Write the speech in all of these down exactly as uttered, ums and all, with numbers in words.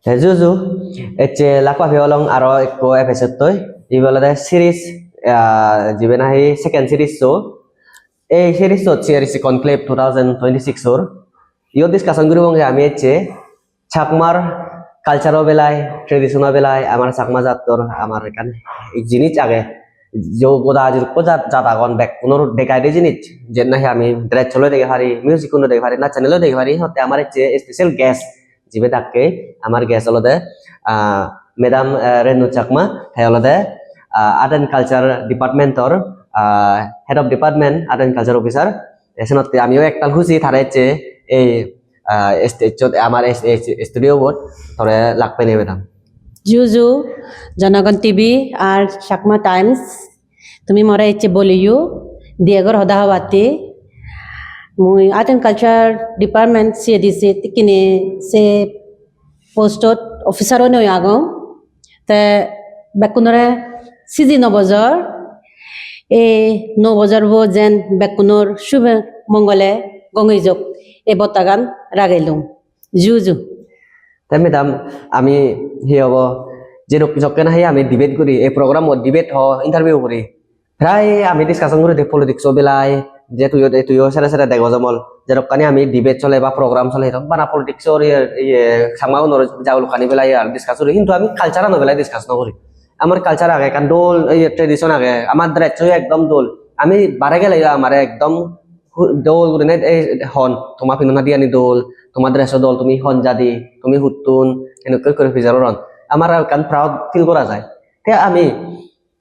Te juju, ecche lak pabi olong aro ekko episode toi. Ibe olode series, ah, jibe nahi second series so. Ei series sot C R C Conclave two thousand twenty-six or. Iyot discussion guribonge ami ecche Chakmar culture o belai, tradition o belai, amar Chakma jattor, amar ekkan jinis age. Jo goda jidukko jat, jat agon, bekkunor degai de jinis. Jen nahi ami dress loi dege pari, music uno dege pari, nachani loi dege pari, hotte amar ecche special guest jibe dakke, amar guest olode, ah, Madam, ah, Renu Chakma, te olode, ah, Art and Culture Department or, ah, Head of Department, Art and Culture Officer. Te senotte amiyo ektal huji tare ecche ei, ah, stage-ot, amar es-, es-, studio-bot tore lak pene, madam. Juju, Jonogon T V ar Chakma Times, tumi more ecche boliyo, di egor hoda hobatte. Mui Art and Culture Department C A D C tikkine se post-ot officer onei agong. Te bekkunore siji no bojor, ei no bojor bo jen bekkunor sube mongole gongei jok, ei bottagan ragelung. Ju ju. Te madam, ami hi hobo, je rok jokke nahi ami debate guri, ei program-ot debate ho, interview guri, prai ami discussion guri de politics-o belai, je tuiyo, tuiyo sere sere dego jomol, jedokkani ami debate sole ba program sole, bana politics-or iye, iye, Changma gunor jagulukani belai ar discuss guri, hintu ami culture-ano belai discuss no guri. Amar culture age, ekkan dol, iye, tradition age, amar dress-o ekdom dol. Ami bare geleyo amare ekdom hu-, dol gurine, ei hon, toma pinon hadi ani dol, toma dress-o dol, tumi hon jadi, tumi huttun, enokko guri pijor goron. Amar ekkan proud feel gora jai. Te ami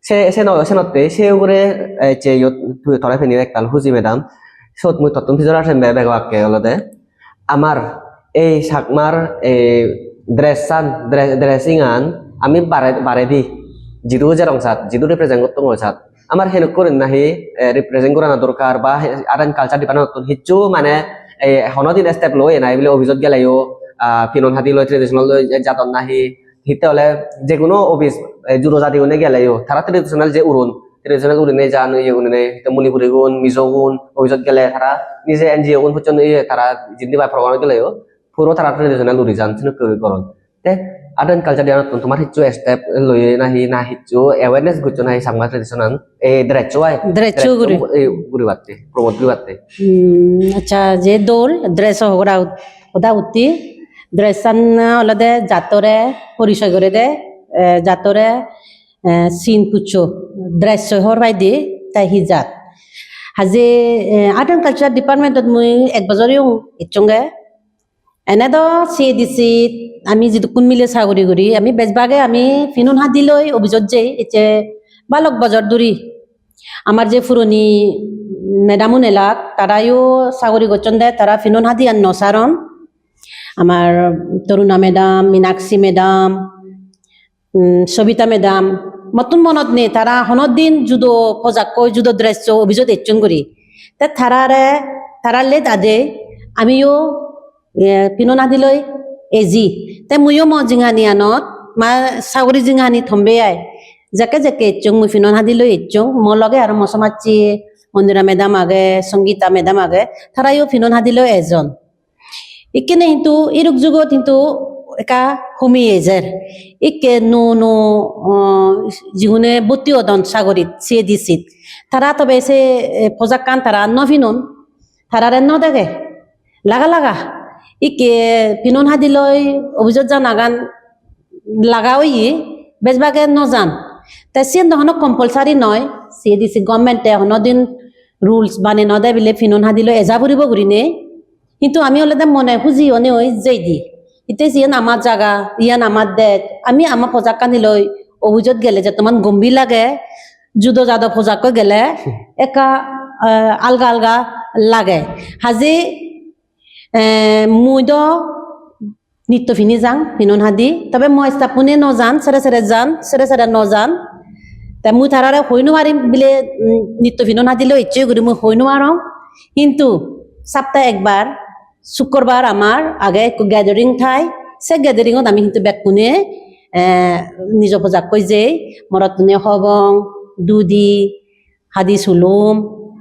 se, se no, senotte se ugure, eh, je iyot tui tore pini ektal huji madam. Sot mui tottun pijor ar sembe bego akke olode. Amar ei Chakmar ei dress-an, dre-, dressing-an ami bare, baredi jidu jerong sat, jidu represent gottongo sat. Amar henok gurinei nahi, eh, represent gorana dorkar ba he-, art and culture department-ottun hissu mane, eh, hono din step loi nai bile office-ot geleyo, ah, pinon hadi loi traditional loi jadon nahi. Hitte ole jekono office, eh, judo jadi gune geleyo, tara traditional je uron, traditional urinei jan, iye gurinei, hitte Manipuri gun, Mizo gun, office-ot gele tara nije N G O gun pojjon iye tara jindi pai program geleyo, puro tara traditional uri jan, senokke guri goron. Te art and culture department-ottun tomar hissu step loye nahi, na hissu awareness goccho nahi Changma tradition-an, ei dress-o ai? Dress-o guri. Dress-o, eh, guribatte, promote guribatte. Hmm, accha, je dol dress-o hoda ut-, hoda utti, dress-an olode jattore porisoy gore de, eh, jattore, eh, sin puccho, dress-o hobor pai de, te hi jat. Haje, eh, art and culture department-ot mui ek bojor oyong ecchonge. Ene do C A D C ami jidukkun mile saguri guri, ami bej bage ami pinon hadi loi office-ot jei, ecche balok bojor dhuri. Amar je puroni madam un elak, tarayo saguri gocchon de, tara pinon hadi an no saron. Amar Taruna madam, Minakshi madam, um, Sobita madam, mottun monot nei, tara hono din judo pojakkoi, judo dress-o office-ot ecchon guri. Te tarare, tara led ade, amiyo, eh, pinon hadi loi eji. Te muiyo mo jinghani anot, ma saguri jinghani thombe ai. Jekke jekke ecchong, mui pinon hadi loi ecchong, mo loge aro mo somajje Mondira madam age, Songita madam age, tarayo pinon hadi loi ejon. Ikkene hintu iruk jugot hintu ekka homi ejer. Ikke nuo nuo, ah, jigune bhotti odon sagorit, C A D C-t. Tara tobe se, eh, pojakkan tara no pinon, tarare no dege. Laga laga. Ikke pinon hadi loi office-ot janagan laga oye, bej bage no jan. Te siyen do hono compulsory noi, C A D C government-e hono din rules bane no de bile pinon hadi loi eja puribo gurinei. Hintu ami olode mone huji onei oi jeidi. Hitte siyen ama jaga, iyan ama dej. Ami ama pojakkani loi office-ot gele jettoman gombi lage, judo jado pojakkoi gele ekka, eh, alga alga lage. Haje, eh, mui do nitto pini jang, pinon hadi. Tobe mo staff-une no jan, sere sere jan, sere sere no jan. Te mui tarare hoi no parim bile, mm, nitto pinon hadi loi ecche guri mui hoi no parong. Hintu sapta ekbar, sukkurbar amar age ekko gathering thai. Se gathering-ot ami hintu bekkune, eh, nijo pojakkoi jei, morottune hobong, dudi, hadi sulum,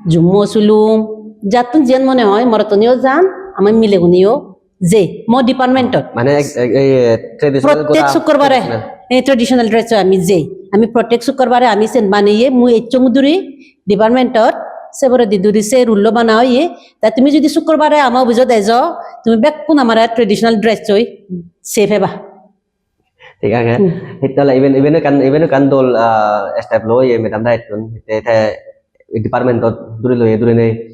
jummo sulum, jattun jiyen mone hoi, morottuniyo jan, ami mileguneyo Jei, mo department-ot. Mane ek, ek, ei traditional protek gora sukkurbare, traditional. Ei traditional dress-o ami jei. Ami protek sukkurbare ami sen baneye, mui ecchong duri department-ot, se poredi duri se rule-o bana oye. Ta tumi jodi sukkurbare ama office-ot ejo, tumi bekkun amare traditional dress-oi sei peba. Thik age. Hmm. Hittole iben, iben ekkan, iben ekkan dol, ah, step loye madam da ittun. Te, te department-ot duri loye, durinei.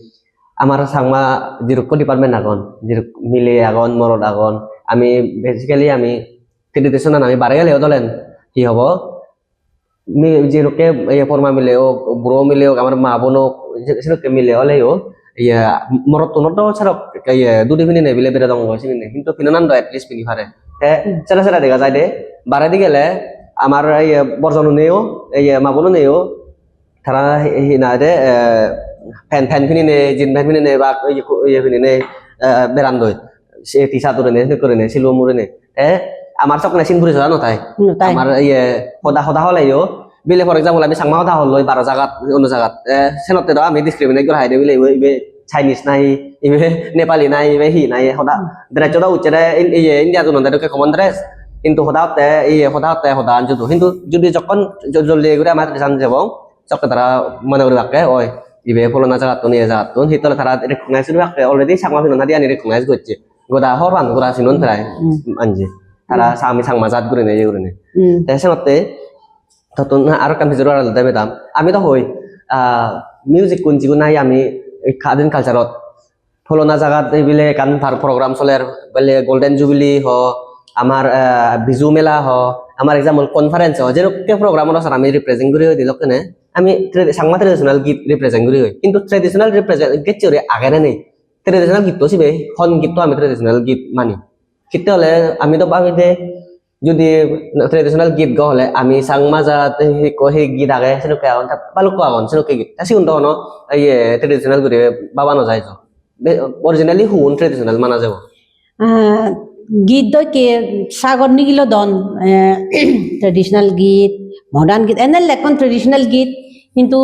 Amar Changma jirukko department agon, jiruk mile agon, morot agon. Ami basically ami tradition-an ami bare geleyo dolen hi hobo? Mi jirukke ye porma mile ok, buro mile ok, amar ma bon ok, je-, jirukke mile oleyo, ye morottunot do serok ye dudi pinine bile beredong goi sinine, hintu pinanan do at least pini pare. Te Hmm. sere sere dega jai de, baredi gele amar ye borjonuneyo, ye ma bonuneyo, tara hi, hi nang hoide, eh, pant, pant pinine, jean pant pinine, ba iye, iye pinine, eh, berandoi. Se T-shirt urine, sneak urine, silum urine. Te amar sokkene sin puri sora no tai. No tai. Amar iye hoda, hoda holeyo, bile for example ami Changma hoda holloi baro jagat, onno jagat. Eh, senotte do ami discriminate gora hoide bile ibe, ibe Chinese nahi, ibe Nepali nahi, ibe hi nahi, hoda Hmm. dress-o do ucchere in-, iye India junonde dokke common dress. Hintu hoda hotte, iye hoda hotte, hoda an judo. Hintu jodi jokkon jo-, joldi guri amar dress-an jebong, sokke tara mone guribakke, oi, ibe pholona jagattun, iye jagattun, hittole tara recognize guribakke, already Changma pinonani ani recognize gocche. Goda hor pan gora sinon prai Hmm. anje. Tara Hmm. sa-, ami Changma jat gurine, iye gurine. Hmm. Te senotte, tottun aro ekkan pijor olode madam. Ami do hoi, ah, music kun jigun nahi ami art and culture-ot pholona jagat ebile ekkan par program soler, bile Golden Jubilee ho, amar, eh, Biju Mela ho, amar example conference ho, jedokke program ot sar ami represent guri hoi di lokkene, ami trad-, Changma traditional git represent guri hoi. Hintu traditional represent gecche guri age ne nei? Traditional gitto sibe, hon gitto ami traditional git mani? Hitte hole ami do babi de jodi traditional git go hole ami Changma jat hi ekko hi git age, sedokke agon, ta balukko agon sedokke git. Ta sigun do hono ye traditional guri baba no jai jo. Be-, originally hun traditional mana jebo? Ah, git do ikke sagor nigilodon, eh, traditional git, modern git, ene lekkon traditional git, hintu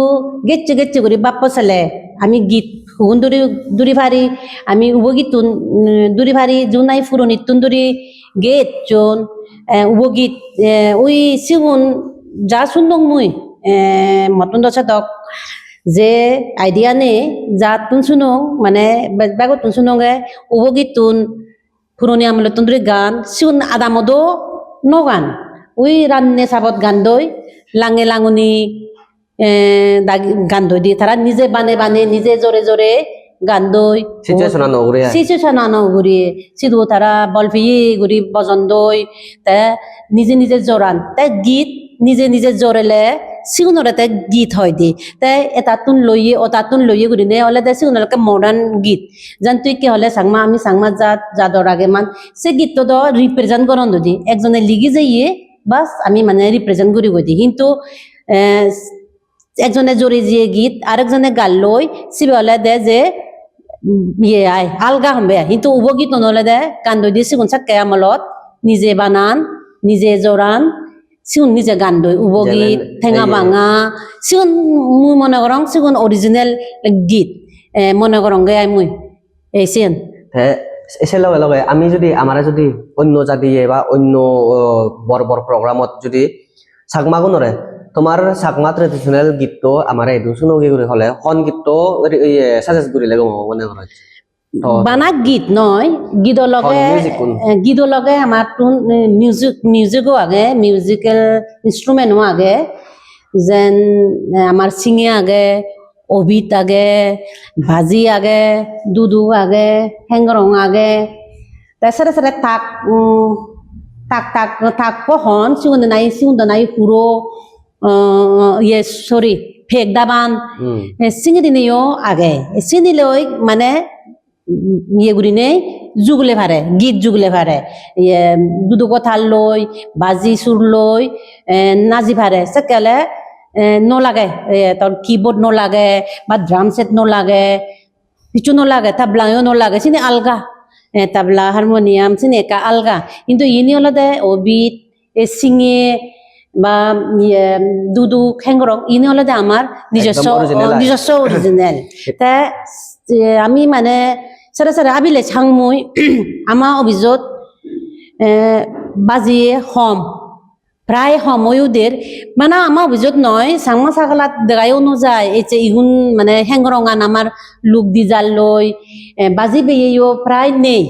gecche gecche guri bappo sele ami git hun duri, duri pari, ami ubo gittun, mm, duri pari, jun nahi puronittun duri gecchon, eh, ubo git, eh, ui sigun ja sundong mui, eh, mottun do sedok je idea nei, jattun sunong, mane be-, begottun sunonge, ubo gittun, puroni amolottun duri gan, sigun adamodo no gan. Ui ranne sabot gandoi, lange languni, eh, dag-, gandoi di. Tara nije bane bane, nije jore jore gandoi. Situation-ano ugure ai. Situation-ano ugure. Sidu tara bol peye guri bojondoi. Te nije nije joran. Te git nije nije jorele sigunore te git hoi di. Te etattun loye, otattun loye gurine olode sigun olode modern git. Jan tui ikke hole Changma, ami Changma jat, jador age man. Se gitto do represent goron dodi. Ekjone ligi jeye, bas ami mane represent guri goi di. Hintu, eh, ekjone jore jiye git, arekjone galloi, sibe olode je, mm, iye ai, alga hombe ai. Hintu ubo gitun olode gandoi di sigun sakke amolot, nije banan, nije joran, sigun nije gandoi, ubo git, jemon, tenga ei banga, sigun mui mone gorong sigun original git, eh, mone gorongge ai mui. Ei siyen. Te se, se loge loge ami jodi, amare jodi onno jadiye ba onno, o, bor bor programot jodi Chakmagunore, tomar Chakma traditional gitto amare idu sunogi guri hole, hon gitto ri-, iye, suggest gurile gom obo mone goroj? To bana git noi, gido loge, hon music-un? Eh, gido loge amattun, eh, music, music-o age, musical instrument-o age, jen, eh, amar singe age, obit age, baji age, duduk age, hengorong age. Te sere sere tak, mm, tak, tak, takko hon, sigun nahi, sigun nahi huro, uh, ye, sorry, pek daban. Hmm. Eh, singirineyo age. Siniloi mane, mm, ye gurinei jugle pare, git jugle pare. Ye, dudugo tal loi, baji sur loi, eh, naji pare. Sekke ole, eh, no lage, eh, tor keyboard no lage, ba drum set no lage, hissu no lage, tablayo no lage, sini alga. Eh, tabla, harmonium, sini ekka alga. Hintu ini olode obit, eh, singe, ba, iye, duduk, hengorong, ini olode amar nijosso, ekdom original ai. Nijosso original. Te, eh, ami mane Sere sere abile sang mui ama office-ot, eh, bajiye hom, prai hom oye der. Bana ama office-ot noi, Changma sagalat degayo no jai, ecche igun mane hengorongan amar luk dijar loi, eh, baji beyeyo prai nei.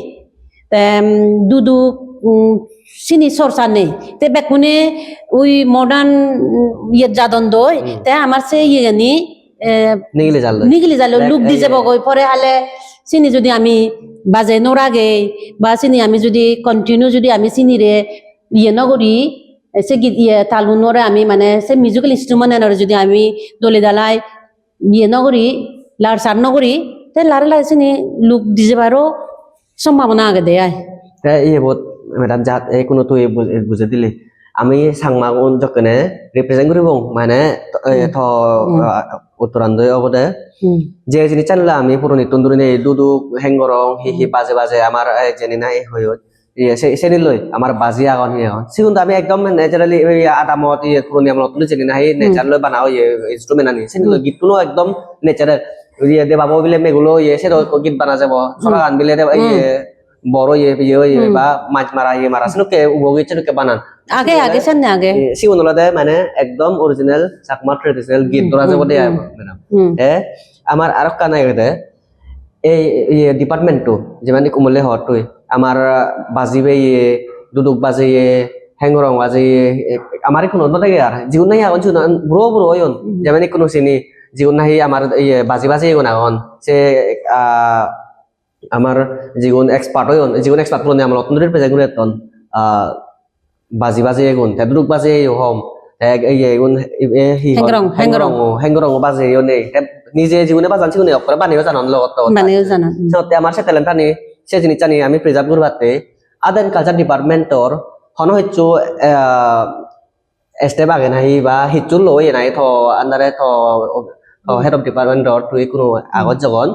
Te, em, duduk, um, sini sorsa nei. Te bekkune ui modern, um, iye jadon doi. Hmm. Te amar se iyegani, eh, nigili jalloi. Nigili jalloi, luk di jebogoi pore hale sini judi ami baje no ragei, ba sini ami judi continue judi ami sinire iye no guri, eh, se git iye talunore ami mane se musical instrument enore judi ami dole dalai iye no guri, lar sar no guri, te lare lare sini luk di jebaro sombhabona agede ai. Te iye bot, madam, jat, eh, kuno tui bu-, bujei dile. Ami Changmagun jokkene represent guribong, mane, eh, Hmm. to, Hmm. ah, uttorandoi obode. Hmm. Je jinissan ole ami puronittun durine duduk, hengorong, hi hi Hmm. baje baje amar, eh, jeni nahi hoyot. Iye, se, seni loi amar baji agon, hi agon. Sigun do ami ekdom naturally, iye, adamot, iye, puroni amolottun jeni nahi Hmm. nature loi bana oye instrument ani. Seni loi Hmm. gittuno ekdom natural. Iye, debabo bile megulo, iye, sero ekko git bana jebo. Hmm. Soragan bile deba, Hmm. iye, bor oye, iye oye, Hmm. ba mach mara, iye mara, sedokke ubogit sedokke banan. Age, sigun age, olode, sanne age. Eh, sigun olode mane ekdom original Chakma traditional git Hmm, dora hmm, jebo de hmm. Madam. Hmm. Te amar arokkan agede, ei, iye department-o, jemon ikko mole hor tui, amar baji beye, duduk bajeye, hengorong bajeye, eh, amar ikkuno no dege ar. Jigun nahi agon, sigun buro buro oyon. Hmm. Jemon ikkuno sini, jigun nahi amar, iye, baji bajeyegun agon. Se, ah, amar jigun expert oyon, jigun expert puroni amolottun dhuri represent guri etton, ah, baji bajeyegun, te duduk bajeyeyo hom, te iyegun, e, hi hon? Hengorong, hengorong. Hengorongo, hengorongo bajeyeyo nei. Te nije jigune bajan sigune okkore baneyo janon logot logot. Baneyo janon, hmm. Senotte amar se talent-ani, se jinissani ami preserve guribatte Art and Culture Department-or hono hissu, eh, step age nahi ba hissu loi nahi to under-e to, to Hmm. head of department-or tui kuno Hmm. agoj jogon.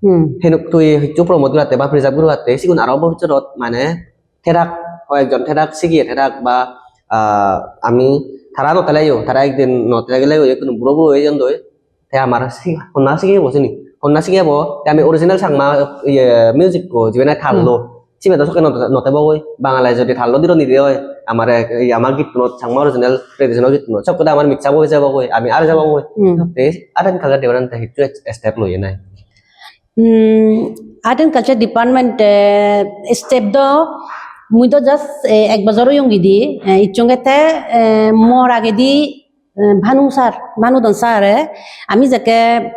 Hmm. Henuk tui hissu promote guribatte ba preserve guribatte sigun aro bobissodot mane therak, hoyekjon therak sigiye therak ba, ah, ami tara no teleyo, tara ekdin no tele geleyo, ekkunu buro buro oye jandoi. Te amar si-, honna sigebo sini? Honna sigebo? Te ami original Changma, iye, music-ko, jibe nahi tallo. Hmm. Sibe do sokke no, no tebogoi. Bangale jodi tallo diro nide oi, amare, iye, amar gittunot, Changma original traditional gittunot, sokke do amar mix up oi jebogoi, ami ar jebogoi. Hmm. Te art and culture department-e hissu step loye nahi? Hmm, Art and Culture Department-e step do, mui do just, eh, ek bojor oyong gidi, eh, icchonge te, eh, mor agedi, eh, Bhanu sir, Bhanu Don sir-e, ami jekke,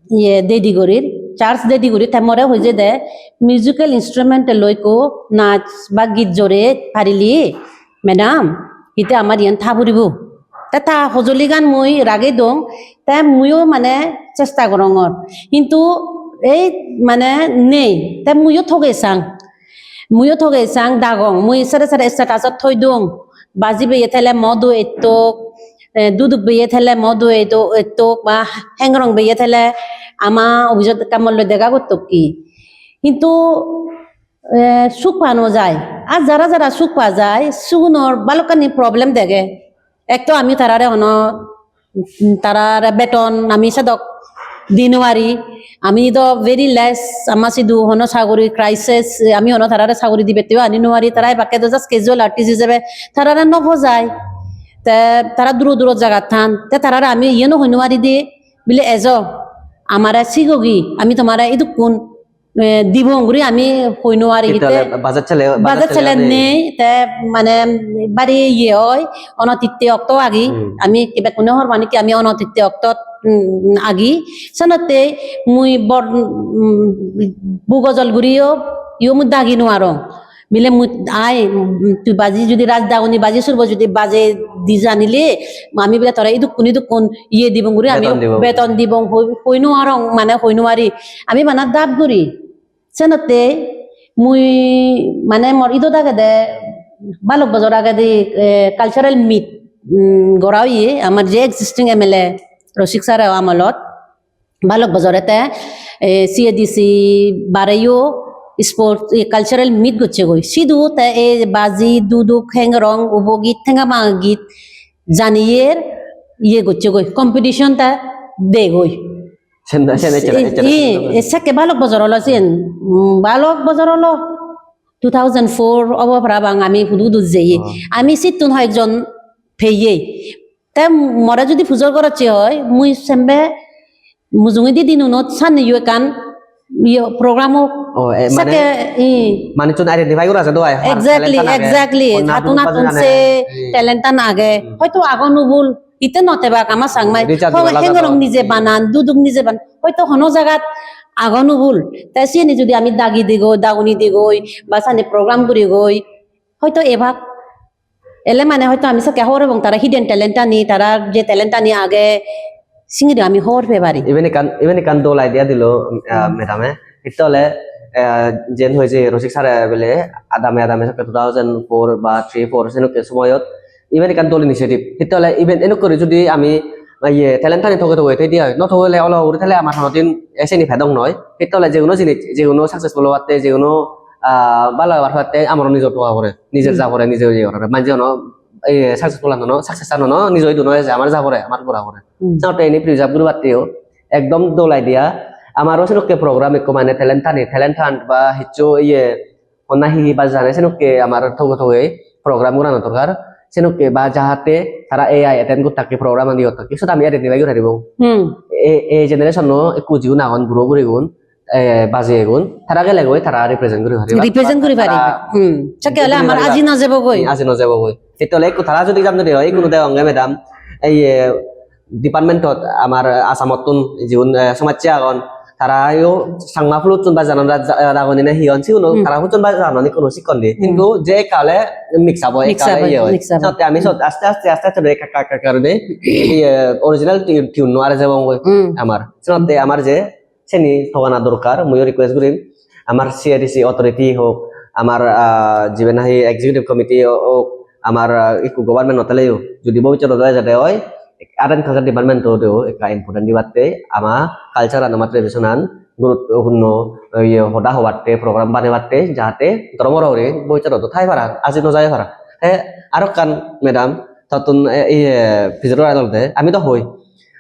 iye, dedi gorir, charge dedi gorir, te more hoije de, musical instrument-e loi ekko nach ba git jore parile, madam, hite amar iyen tha puribo. Te ta hojoligan mui ragei dong, te muiyo mane chesta gorongor. Hintu ei mane nei, te muiyo thogei sang. Muiyo thogei sang dagong. Mui sere sere status-ot thoi dong. Baji beye thele mo do ettok, eh, duduk beye thele mo do edo-, ettok, ba hengrong beye thele ama office-ot ekka molloi dega gottok ki. Hintu eh, suk pa no jai. Ar jara jara suk pa jai, sigunor balokkani problem dege. Ek to ami tarare hono, tarare beton ami sedok di no pari. Ami do very less, ama sidu hono sagori crisis, ami hono tarare sagori dibatteo ani no pari. Tara ebakke do just casual artist ijebe tarare no pojai. Te tara duro duro jagat than. Te tarare ami iye no hoi no pari de, bile ejo, amare sigogi, ami tomare idukkun eh, dibong guri ami hoi no pari. Hitte hitte ole budget sele, budget budget sele sele nei. Nei, te mane bari iye oi, onotitte okto agi, Hmm. ami bekkune hor mani ki ami onotitte oktot, mm, agi, senotte mui bor, mm, bugojol guriyo, iyo mui dagi no parong. Bile mui ai, mm, tui baji judi raj dagoni baji surbo judi baje di janile, ami bile tore idukkun idukkun iye dibong guri ami beton dibong. Beton dibong hoi, hoi no parong, mane hoi no pari. Ami bana dap guri. Senotte mui mane mor idot agede balok bojor agede, eh, cultural meet, mm, gora oye amar je existing M L A Rosik sir-o amolot balok bojore te, eh, C A D C bareyo sport, eh, cultural meet gocchegoi. Sidu te ei baji, duduk, hengrong, ubo git, tenga banga git janiyer iye gocchegoi, competition te degoi. Sen, sen ecche, ecche, ecche. Sekke balok bojor olo siyen. Mm, balok bojor olo. Two thousand four obo parapang ami hudu hudu jeye. Oh. Ami sittun hoyekjon peye. Te more judi pujor gorocche oi, mui sembe mujungedi dinunot sanne yo ekkan yo program ok. Oh, eh, mane, sekke, i, manuchun identify gora jadon ai, har exactly, talent an age, exactly. Honna hatun group hatun an se age. Hmm. Talent an age. Hmm. Hoito agon ubul, ite no tebak ama Changmai. Research gora lagadon. Hengorong nije banan, duduk nije banan. Hoito hono jagat agon ubul. Te siyeni judi ami dagi digoi, daguni digoi, ba sani program guri goi, hoito ebak. Ele mane hoito ami sekke hobor pebong tara hidden talent ani, tara je talent ani age, singiri ami hobor pei pari. Iben ekkan, iben ekkan dol idea dilo, ah, hmm, madam e. Hitte ole, ah, jen hoye je Rosik sir e bele adame adame sekke two thousand four ba three four senokke somoyot iben ekkan dol initiative. Hitte ole iben enok guri judi ami, ah, iye, talent ani toge toge thei di oi, no toge ole olo guri thele amar honodin, eh, seni pedong noi. Hitte ole jeguno jinis, jeguno successful obatte, jeguno, ah, bhalo obar obatte amaro nijor toga pore, nijor, hmm, ja pore, nijor iye gore. Manje hono, eh, successful ano no, success ano no, nijo idu noi je amar ja pore, amar gora pore. Hmm. Senotte ini preserve guribatte o ekdom dol idea. Amaro senokke program ekko mane talent ani, talent hunt ba hissu iye honna hi hi bajana senokke amar toge toge program gorana dorkar. Senokke ba jahate tara A I attend gottakke program ani gottakke, sot ami identify guri paribong. Hmm. E, e generation o ekku jigun agon buro gurigun, eh, bajegun, tara gele goi tara represent guri pariba. Represent guri pariba. Tara, hmm. Sekke ole amar aji no jebo goi. Aji no jebo goi. Hitte ole ekku tara judi jam judi oi, ekku degonge madam, ei, eh, department ot amar Assamottun jigun, eh, somajje agon, tara yo Changma fluttun bajanon, raj-, ragoni na hi hon, siguno, hmm, tara fluttun bajanon ikkunu sikkon de. Hmm. Hintu je ekka ole mix up oi, mix up oi, ekka ole iye oi. Mix up oi. Senotte ami sot aste aste, aste aste ekka, ekka, ekka, ekka guri de, iye, original tune, tune no are jebong goi, hmm, amar. Senotte amar je seni togana dorkar, muiyo request gurim. Amar C A D C authority hok, amar, ah, jibe nahi executive committee o-, ok, amar, ah, ikku government oteleyo, judi bobissotot oi jade oi, art and culture department o deo ekka important dibatte, ama culture an, ama tradition an guruttopunno, iye, hoda hobatte, program banebatte, jahate doromoro guri bobissotot thai paran, aji no jai paran. Te arokkan madam, tottun, eh, iye, pijor gora olode, ami do hoi,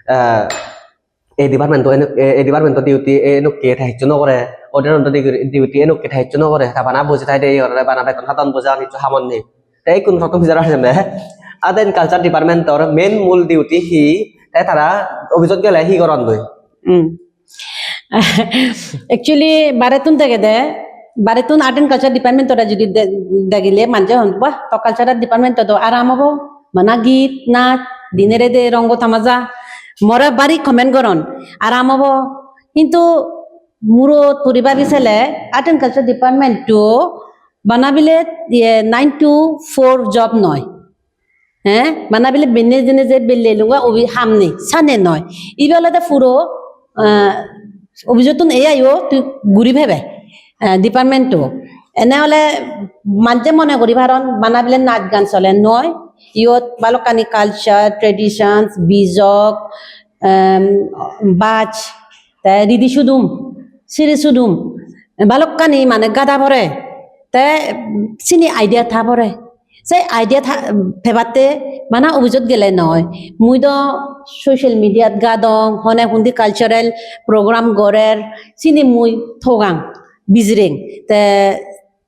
eh, ei department-o eno-, ei, ei department-o duty enokke te hissu no gore, o department-o duty enokke te hissu no gore, ta bana boji thai de, iye gorede, bana beton hadon, bojan hissu hamot nei. Te ikkun prothom pijor age jemde, Art and Culture Department-or main mul duty hi, te tara office-ot gele hi goron doi? Hmm. Actually, barettun degede, barettun Art and Culture Department-ore judi de-, degile manje hon, "Wah, to cultural department-o do aram obo." Bana git, nach, dine rede rongo tamaja. More bari comment goron, aram obo. Hintu murot puri babi sele, Art and Culture Department-o bana bile, iye, nine to four job noi. He? Bana bile benne jene je belle lunga obi ham nei, sane noi. Ibe olode puro, ah, office-ottun ei ayo tui guri pebe, ah, department-o. Ene ole manje mone guri paron, bana bile nach gan sole noi. Iyot balokkani culture, traditions, bijok, em, baj, te ridi sudum, siri sudum, balokkani mane gada pore. Te sini idea tha pore. Se idea tha-, pebatte bana office-ot gele noi. Mui do social media-t gadong, hone hundi cultural program gorer, sini mui thogang, bijireng. Te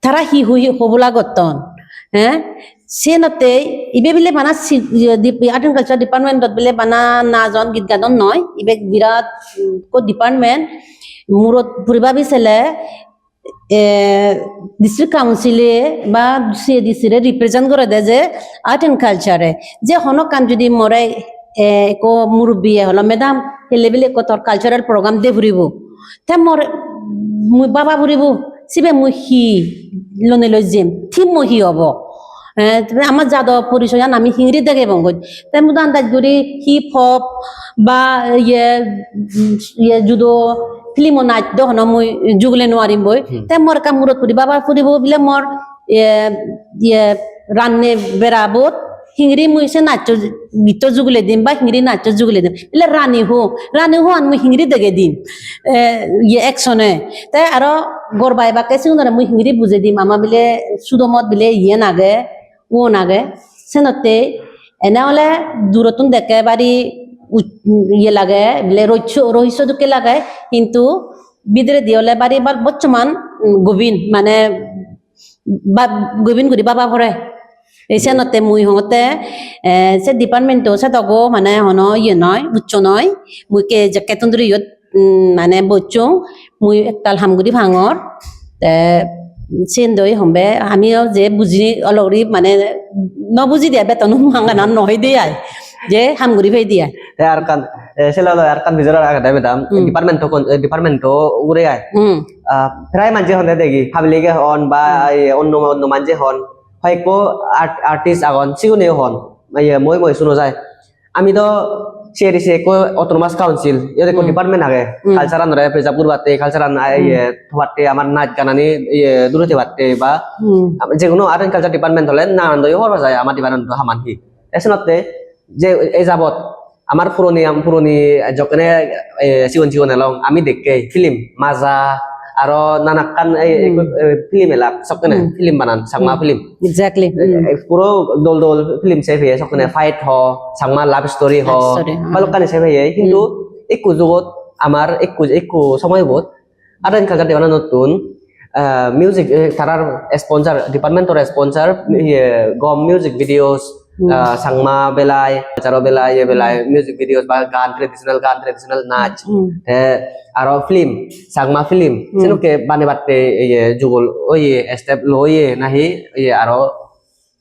tara hi hui hobola gotton, eh? Senotte ibe bile bana si-, iye, dip-, Art and Culture Department-ot bile bana najon, git gadon noi. Ibe birat, mm, ekko department. Murot puri babi sele, eh, District Council-e ba C A D C-re represent gorede je Art and Culture-e. Je hono ekkan judi more, eh, ekko murubbiye holo, "Madam, helle bile ekko tor cultural program de puribo." Te mor, mui baba puribo, sibe mui hi lonei loi jem, theme-mo hi obo? Eh, te ama jado porichoyan ami hingiri degebong goi. Te mui do andaj guri hip hop ba iye, iye judo film-o nach do hono mui jugle no parim boi. Hmm. Te mor ekka murot puri baba puribo bile mor, iye, iye ranne berabot hingiri mui se nachcho gitto jugule dim ba hingiri nachcho jugule dim. Bile rani ho, rani ho an mui hingiri dege dim. Eh, iye action-e. Te aro gor bai bakke sigunore mui hingiri bujei dim. Ama bile sudomot bile iyen age, uon age. Senotte ene ole durottun dekke bari uj-, iye lage, bile roisso, roisso dokke lage, hintu bidiredi ole bari ba-, bocchoman, mm, gobin, mane ba-, gobin guri baba pore. Ei senotte mui hongotte, eh, se department-o sedogo mane hono iye noi, buccho noi. Mui ke jekke tunduri iyot, mm, mane bocchong, mui ektal ham guri pangor. Te siyen doi hombe amiyo je buji olo guri mane no buji de ai, beton hangana no hoi de ai. Je ham guri pei de ai. Te ar ekkan, eh, sele olo ar ekkan pijor agede madam. Hmm. Department-o kon, eh, department-o ugure ai. Hmm. Ah, prai manje honde degi, public-e hon ba, hmm, eh, onno, onno manje hon. Hoyekko art-, artist agon, sigune hon. Iye, moi, moi suno jai. Ami do C A D C ekko autonomous council, iyot ekko, hmm, department age. Hmm. Culture-anore preserve guribatte, culture-an, ah, hmm, iye, thobatte, amar naj ganani, iye, duri thebatte ba, hmm, am-, je hono art and culture department hole nanan do hobor pa jai amar department-o haman hi. Te senotte je ei jabot amar puroni, am-, puroni jokkene, eh, sigon sigon elong, ami dekke film, Maja, aro nanakkan ei, hmm, ekko, eh, film elak, sokkene, hmm, film banan, Changma, hmm, film. Exactly. Eh, hmm, eh, puro dol dol film se peye, sokkene, hmm, fight ho, Changma love story ho, love story, hmm, balokkani se peye. Hintu, hmm, ekku jugot amar ekku, ekku somoyot Art and Culture department-ottun, ah, music, eh, tarar sponsor, department-or sponsor, hmm, iye, gom music videos, hmm, ah, Changma belai, culture-o belai, iye belai, hmm, music videos ba gan, traditional gan, traditional nach, hmm, te aro film, Changma film, hmm, senokke banebatte iye jugol oye, step lo oye nahi iye aro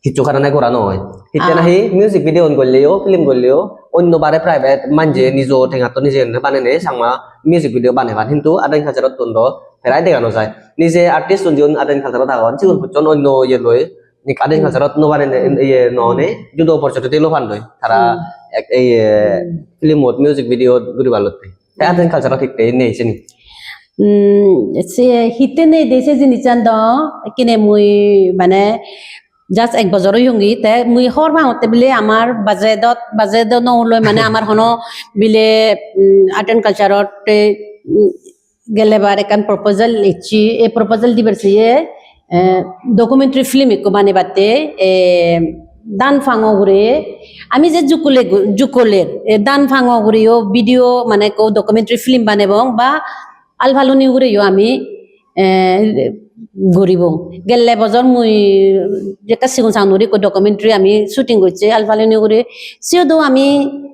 hissu karone gora no oi. Hitte, ah, nahi music video un golleyo, film golleyo, onno bare private manje, hmm, nijo tengattun nije enne banene Changma music video baneban. Hintu Art and Culture-ottun do prai dega no jai. Nije artist-un jiun Art and Culture-ot agon, sigun, hmm, huchchon onno iye loi, nik Art and, hmm, Culture-ot no banene, hmm, iye no, hmm, one, judo opportunity lo pan doi. Tara, hmm, ek, iye, hmm, film-ot music video guribar lotte. Te Art and Culture-ot hitte nei sini? Hmm, se hitte nei de se jinissan do, ekkene mui mane just ek bojor oyongi, te mui hobor pangotte bile amar budget-ot, budget-o no loi mane amar hono bile, mm, Art and Culture-ot te, mm, gelle bar ekkan proposal ecchi, ei proposal dibar siye, eh, documentary film ekko banebatte, eh, dan pango ugure, ami je jukkole gu-, jukkoler, eh, dan pango ugureyo video mane ekko documentary film banebong ba Al Phaloni ugureyo ami, eh, guribong. Gelle bojor mui jekke sigon sagon guri ekko documentary ami shooting gocche Al Phaloni ugure. Siyodo ami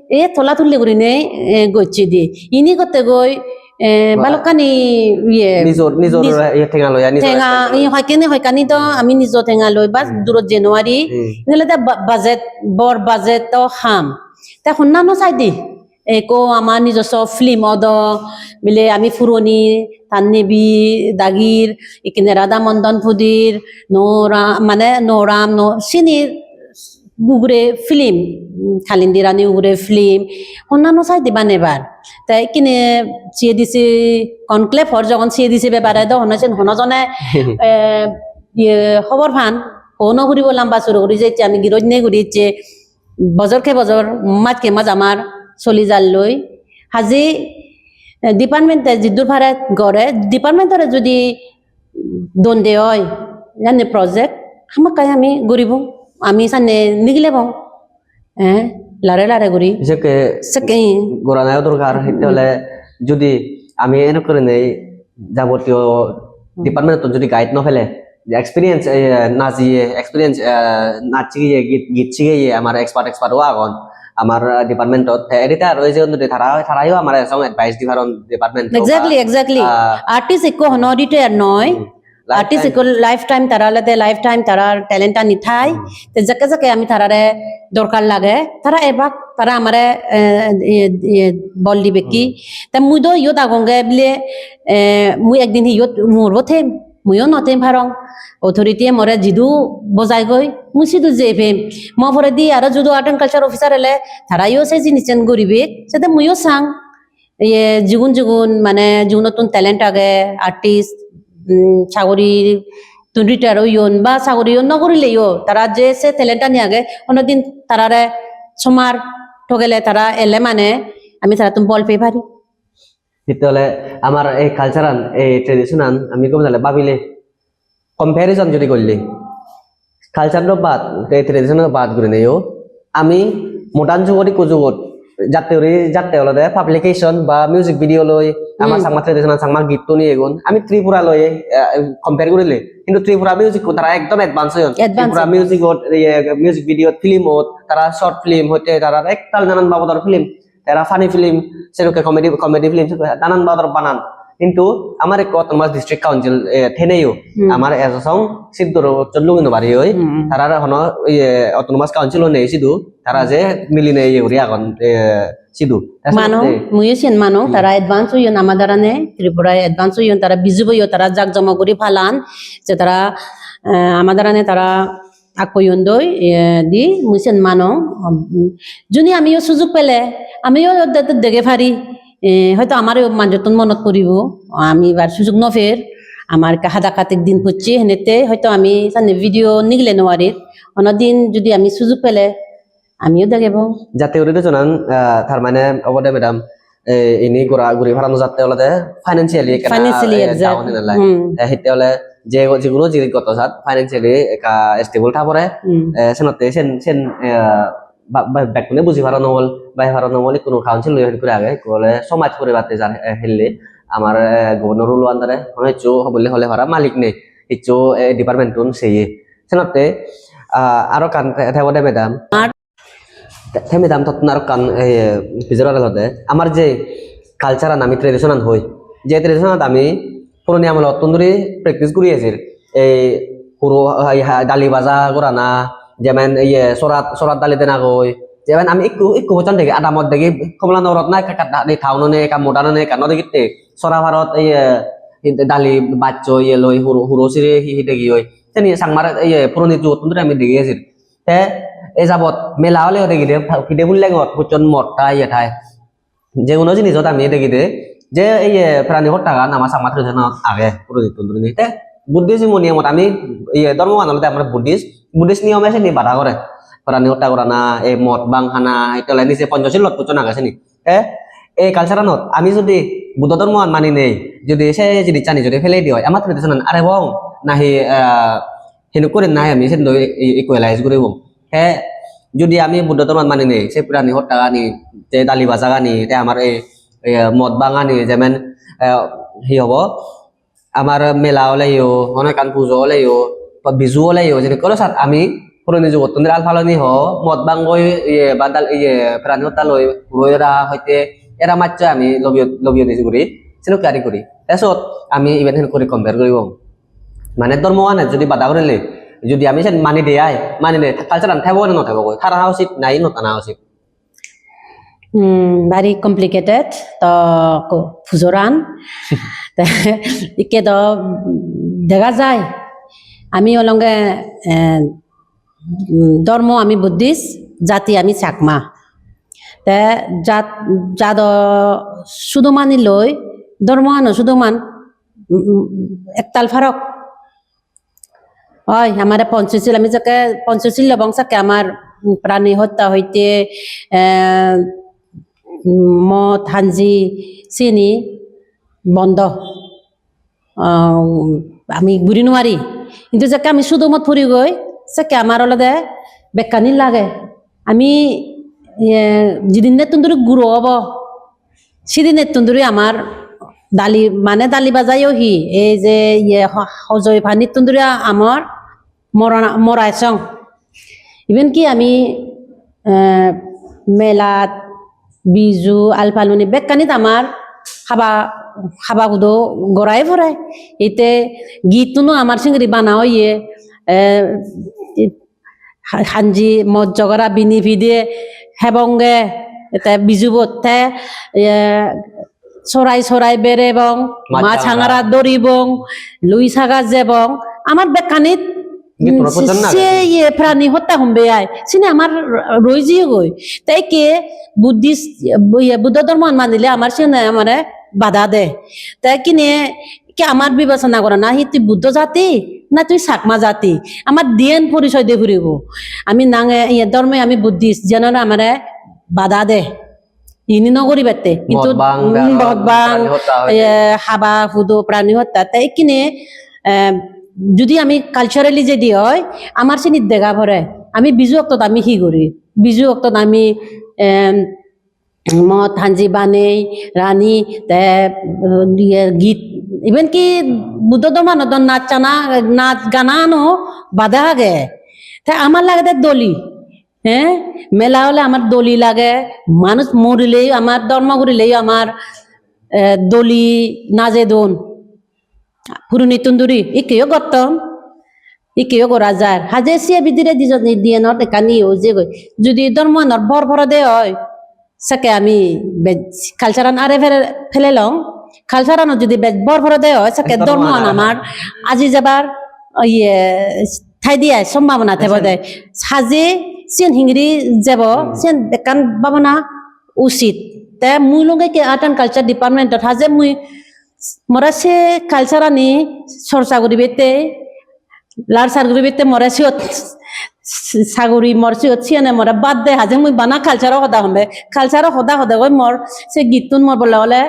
e tola tuli gurinei, eh, gocche di. Ini gotte goi, eh, ba-, balokkani iye, nijor, nijor niz-, iye tenga loi, nijor tenga, expense loi. Iye hoikkani, hoikkani do ami nijo tenga loi, bas, hmm, durot jei no pari. Hmm. Ini olode ba-, budget, bor budget-o ham. Te honna no sai di. Ekko ama nijosso film odo, bile ami puroni, Tannebi, Dagir, ikkine Radha Mondon Pudir, Nora, mane Noram, no, sini ugure film, Kalindi Rani ugure film, honna no sai di banebar. Te ikkine C A D C conclave hor, jogon C A D C bebare do hono sen hono jone, eh, iye, hobor pan, hono guribo lamba suru guri jecche, ami giroj nei guri jecche, bojor ke bojor, maj ke maj amar soli jalloi. Haji, eh, department-e jiddur pare gore, department-ore judi don de oi, jani project, hamakkai ami guribong, ami sanne nigilebong. Eh, lare lare guri. Sekke sekke goranayo dorkar, hitte, hmm, ole judi ami enok gurinei jabotiyo, hmm, department-ottun judi guide no pele, je experience, eh, najiye, experience, eh, naj sigeye, git, git sigeye, amar expert, expert-o agon, amar, eh, department-ot, te retire oi jeyon de tara, tarayo amare song advice di paron department-o. Exactly, exactly. Ah. Artist ekko hono retire noi. Hmm. Artist lifetime. Ekko lifetime, tara olode lifetime tarar talent-ani thai. Hmm. Te jekke jekke ami tarare dorkar lage, tara ebak, tara amare, eh, eh, eh, bol dibekki. Hmm. Te mui do iyot agonge bile, eh, mui ekdin hi iyot murbo them, muiyo no them parong. Authority-e more jidu bojai goi, mui sidu jei pem. Mo poredi aro judo Art and Culture officer ele, tarayo se jinissan guribe, sede muiyo sang. Ye, jigun jigun, mane, jigunottun talent age, artist, mm, sagori tun retire oyon ba sagoriyo no gurileyo, tara je se talent-ani age, honodin tarare somar togele tara ele mane ami tarattun bol pei pari. Hitte ole amar ei culture-an, ei tradition-an ami gome dale babile, comparison judi golle, culture-o bad, ei tradition-o bad gurineyo, ami modern jugot, ikko jugot, Jatte guri, jatte olode publication ba music video loi, ama Hmm. Changma traditional Changma gittun iyegun. Ami Tripura loi, eh, compare gurile. Hintu Tripura music-kun tara ekdom advance oyon. Advance, Tripura advance. Music-ot, iye, music video-t, film-ot, tara short film hoite tara ektal nanan babodor film. Tara funny film, sedokke comedy, comedy film, sedokke nanan babodor banan. Hintu amar ekko autonomous district council, eh, theneyo. Hmm. Amar ejo song siddur lungino bari oi. Hmm. Tarar hono, iye, autonomous council-o nei sidu. Tara je milinei iye guri agon, eh, sidu. Te mano, senotte muiyo siyen mano, Hmm. Tara advance oyon ama darane, Tripura advance oyon, tara Biju boyo tara jak jomok guri palan, je tara, eh, ama darane tara akkoyon doi, eh, di mui siyen mano. Um, juni amiyo sujug pele, amiyo de-, de-, dege pari, eh, hoito amar manjottun monot puribo, ami ebar sujug no per, amar ekka hadakatik din pocche, henette hoito ami sanne video nigile no parir, hono din judi ami sujug pele, Amiyo degebong. Jatte guri dujonan, ah, tar mane obode madam, eh, ini gora guri parano jatte olode financially ekkena, Financially eh, exact. Down in life. Hmm. Te hitte ole je, je guno jinis gotto sat financially ekka stable ta pore. Hmm. Eh, senotte sen, sen, eh, ba, ba, bekkune buji parano ol, bai parano ol ikkunu council loi hori guri age, ikku ole somaj poribatte jar, eh, hille amar, eh, governor-o under-e hono hissu hobolle hole para malik nei, hissu, eh, department-un seye. Senotte, ah, aro ekkan te, te obode madam. Te, te madam tottun aro ekkan, eh, pijor aro olode. Amar je culture-an ami tradition-an hoi, je tradition-an ami puroni amolottun dhuri practice guri ejir. Ei huro, hai, hai, dali baja gorana, jemen iye sorat, sorat dali dena goi. Jemen ami ikku, ikku bojjon degi, adamot degi, Kamalanagarot na ekka, ekka dali town-ot nei, ekka modern-ot nei, ekka no degitte. Sora parot iye, dali baccho iye loi, huro, huro sire hi, hi degi oi. Seni Changmar iye puroni jugottun dhuri ami degi ejir. Te e jabot mela oleyo degide, pide pul lengot, hucchon mot thai, iye thai. Je hono jinisot ami degide, je iye prani hottagan ama Changma tradition-ot age, puronittun dhurinei. Te Buddhism-o niyomot ami, iye, dhormogan olode amar Buddhist, Buddhist niyome seni bada gore. Prani hotta gorana, ei mot bhang hana, ete ole nije Ponchosilot hucchon age seni. Te ei culture-anot ami judi Buddho dhormogan mani nei, judi se jinissani judi pelei di oi, ama tradition-an arebong nahi, ah, hinukkurin nahi ami siyen do e-, e-, equalize guribong. Te judi ami Buddho dhormogan mani nei, se prani hottagani, te dali bajagani, te amar ei, ei mot bhangani, jemen, eh, hi hobo? Amar mela oleyo, hono ekkan pujo oleyo, ba Biju oleyo, jedokkore sat ami puroni jugottun al paloni ho, mot bhang goi, iye, ba dal-, iye, prani hotta loi, puro era hoite, era macche ami lobiyo, lobiyo niji guri, sedokke ari guri. Te sot ami iben hen guri compare guribong. Mane dhormoganot judi bada gurile, judi ami sen mani de ai, mani de, culture-an thebo na no thebo goi, thana usit nahi no thana usit? Hmm, very complicated to ko-, pujoran. Te ikke do dega jai, ami olonge, eh, mm, dhormo ami Buddhist, jati ami Chakma. Te jat, jado sudomani loi, dhormoano sudoman, mm, mm, ektal farok. Oi, amare Ponchosil, ami jekke Ponchosil lobong sekke amar, mm, prani hotta hoite, eh, mm, mot hanji sini bondo. Ah, ami guri nuari. Hintu jekke ami sudomot puri goi, sekke amar olode bekkani lage. Ami, eh, jidinnettun duri guro obo, sidinettun duri amar dali, mane dali bajayo hi, ei je iye ho-, hojoi panittun duri a-, amar mora, mora esong. Iben ki ami, eh, melat, Biju, Alpaloni bekkanit amar haba, haba hudo gorai pore. Ete gittuno amar singiri bana oye, eh, ha-, hanji mot jogora bini pide hebonge, te Bijubot te, eh, sorai sorai berebong, mach mach hangara. Hangara doribong, lui saga jebong, amar bekkanit, Gittuno mm, pochon se, nage. Se iye prani hotta hombe ai, sini amar roi jiyegoi. Te ikke Buddhist, iye, Buddho dhormo manile amar sene amare bada de. Te kine ki amar bibesona gorana hi tui Buddho jati na tui Chakma jati? Amar diyen porichoy de puribo. Ami nange, iye, dhorme ami Buddhist, jenore amare bada de. Ini no guribatte. Hintu, mot bhang, mm, daro, mot bhang, prani hotta hoite. Iye, haba hudo, prani hotta. Te ikkine, em, judi ami culturally jedi oi, amar sinit dega pore. Ami Biju oktot ami hi guri? Biju oktot ami, em, Mod hanji banei rani te, uh, iye git, even ki Buddho dhormanot do nachana, nach ganano bada age. Te amar lagede doli, eh? Mela ole amar doli lage, manuj morileyo amar, dhormo gurileyo amar, eh, doli najedon. Purunittun duri ikkeyo gotton, ikkeyo gora jar. Haje siye bidire dijon diyenot ekkan iye oi jegoi. Judi dhormoanor bor porede oi, sekke ami bej culture-an are fele-, felelong. Culture-anot judi bej bor porede oi, sekke dhormoan amar aji jebar, iye, thaide ai sombhabona thebo de. Haje siyen hingiri jebo, siyen ekkan bhabana usit. Te mui longe ke Art and Culture Department-ot haje mui more se culture-ani chorcha guribette, larchar guribette more siyot saguri mor siyot siyene more bad de haje mui bana culture-o hoda hombe. Culture-o hoda hodegoi mor se gittun mor bole ole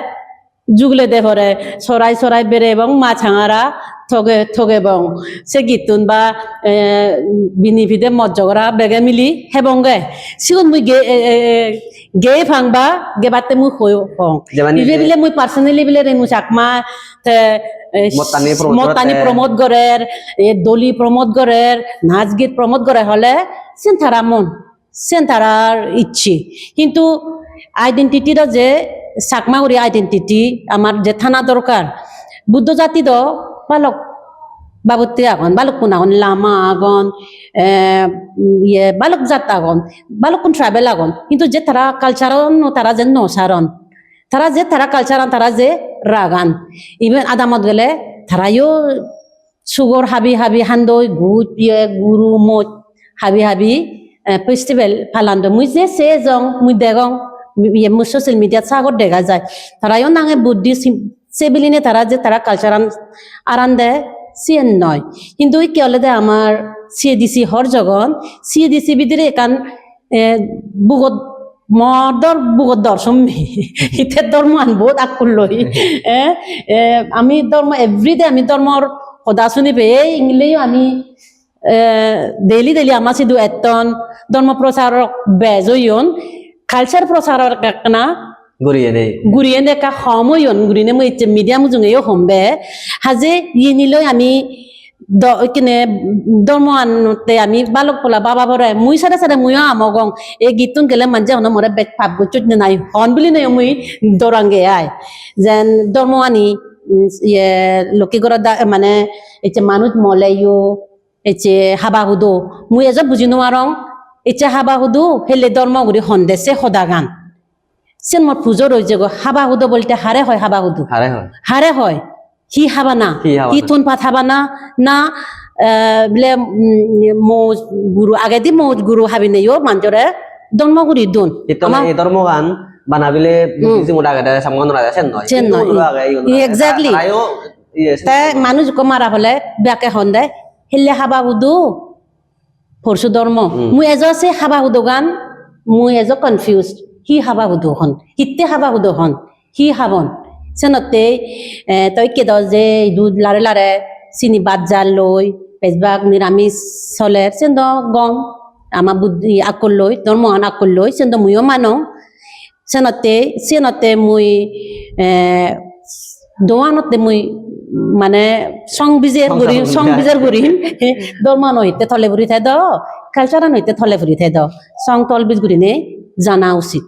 jugulede pore sorai sorai berebong mach hangara toge togebong. Se gittun ba, eh, bini pide mot jogora bege mili hebonge. Sigun mui ge-, eh, eh, eh, gei pang ba gebatte mui hoi hong. Ibe bile mui personally bile Renu Chakma te, eh, mottani promote mottani gorer, promote gorer, eh, doli promote gorer, nach git promote gorer hole sen tara mon, sen tarar icche. Hintu identity do je Chakma guri identity amar je thana dorkar. Buddho jati do balok babotte agon, balukkun agon, lama agon, eh, iye, balok jat agon, balukkun tribal agon. Hintu je tara culture-an tara je no saron, tara je tara culture-an tara je ragan, even adamot gele tarayo sugor habi habi handoi, guj, iye, guru, moj habi habi, eh, festival palan do. Mui je se jong, mui degong, iye, mui social media-t sagor dega jai. Tarayo nange Buddhist, se biline tara je tara culture-an aran de, siyen noi. Hintu ikke olode amar C A D C hor jogon, C A D C bidire ekkan, eh, bugot mor dor, bugot dor sommi. Hitte dhormoan bohut akkulloi. Eh, eh, ami dhormo, everyday ami dhormor hoda suni pei, ei ingleyo ami, eh, daily daily ama sidu etton, dhormo procharok bej oyon, culture procharok ekkana guriyene. Guriyene ekka hom oyon, gurine mui ecche media mujungeyo hombe. Haje yeni loi ami do-, ikkene dhormoanotte ami balok pola baba pore, mui sare sare muiyo amogong, ei gittun gele manje hono more bej pap gocchoj ne nai hon bilinei mui dorange ai. Jen dhormoani, mm, iye, Lokki Gorot da, mane ecche manuj moleyo, ecche haba hudu. Mui ejo buji no parong, ecche haba hudu, hele dhormo guri honde se hodagan. Sen mor pujo roi jegoi, haba hudu bolte hare hoi haba hudu? Hare hoi. Hare hoi. Hi habana? Hi habana? Hi thon pat habana? Na, eh, bile, mm, moj guru, agedi moj guru habineyo manjore dhormo guri dun. Hittole ama ei dhormogan bana bile Hmm. Buddhism-ot agede, Changmagunot agede, sen noi. Sen noi. Hindu-unot age, iyunot age. Exactly. Tarayo, iye, te manuj ikko mara pole bekke honde, hille haba hudu, porsu dhormo. Hmm. Mui ejo se haba hudugan, mui ejo confused. Hi haba hudu hon? Hitte haba hudu hon? Hi habon? Senotte, eh, to ikke do je idu lare lare sini bhat jar loi, bejbak niramis soler, sen do gom. Ama Buddhi akkulloi, dhormoan akkulloi, sen do muiyo manong. Senotte, senotte mui, eh, doanotte mui mane song bijer gurim, song bijer gurim. Dhormoano hitte tole puri thedo, culture-ano hitte tole puri thedo. Song tol bij gurine jana usit.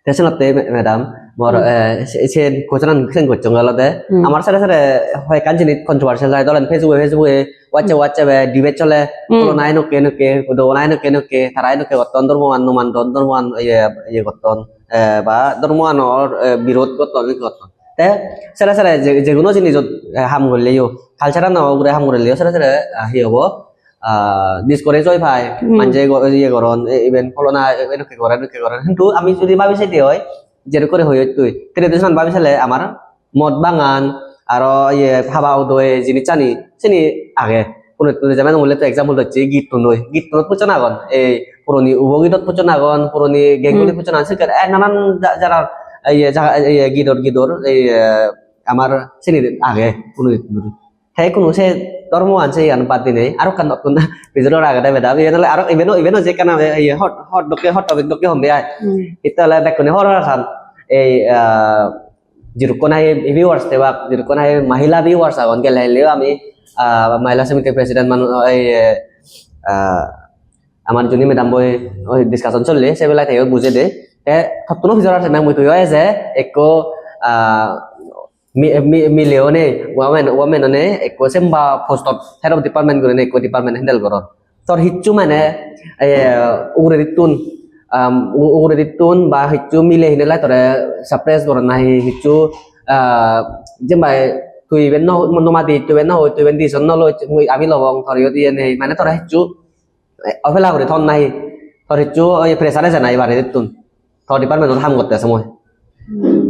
Te senotte, ma-, madam, mor, Hmm. eh, se, sen question-an sen gocchong olode, Hmm. amar sare sare hoi ekkan jinis controversial side olen Facebook-e, Facebook-e, WhatsApp, Hmm. WhatsApp-e debate chole, Hmm. pholona enokke, enokke, dogona enokke, enokke, tara enokke gotton, dhormoan no mandon, dhormoan iye, iye gotton, eh, ba dhormoanor, eh, birod gotton, enokke gotton. Te sere sere je, je hono jinijot, eh, ham gorleyo, culture-ano ugure ham gorleyo, sere sere, ah, hi hobo, ah, discourage oi pai, Hmm. manje go-, iye goron, e, iben pholona, e, enokke goron, enokke goron. Hintu ami jodi babi sedi oi, jedokkore hoyot tui, tradition babi sele amar mod bangan, aro iye haba hudo ei jinissani, sini age. Punottun jemon mui to example docchi gittunoi. Gittunot puchon agon. Ei puroni ubo gidot puchon agon, puroni genguli Hmm. puchon agon. Sekke, eh, nanan ja-, jara, iye, jaga, iye, gidor, gidor, ei, eh, amar sini age, punottun. Te ikkunu se dhormoan se iyan bad dinei aro ekkan nottun bidire agede, madam. Iyen ole aro iben, iben je ekkan age, iye hot, hot dokke, hot topic dokke honde ai. Hmm. Hitte ole bekkune hobor pan. Ei, ah, jidukkun nahi viewers tebak, jidukkun nahi mahila viewers agon, gelle heleyo ami, ah, Mahila Samiti president manu, ei, ah, amar juni madam boi oi discussion solle, se belai teyo bujede. Te tottuno pijor ase mui tuiyo eje ekko, ah, mi-, mi-, mile one, women, women one ekko semba post-ot head of department gurinei ekko department handle goron. Tor hissu mane, eh, uguredittun, um, u-, uguredittun ba hissu mile hinelai tore suppress goron nahi hissu, ah, jempai tui iben no, no madi, tui iben no hoi, tui iben decision no loi, mui ami lobong, tor iyot iye nei, mane tore hissu, eh, obela guri thon nahi, tor hissu oi pressure eje nahi baredittun, tor department-ot ham gotte somoi. Hmm.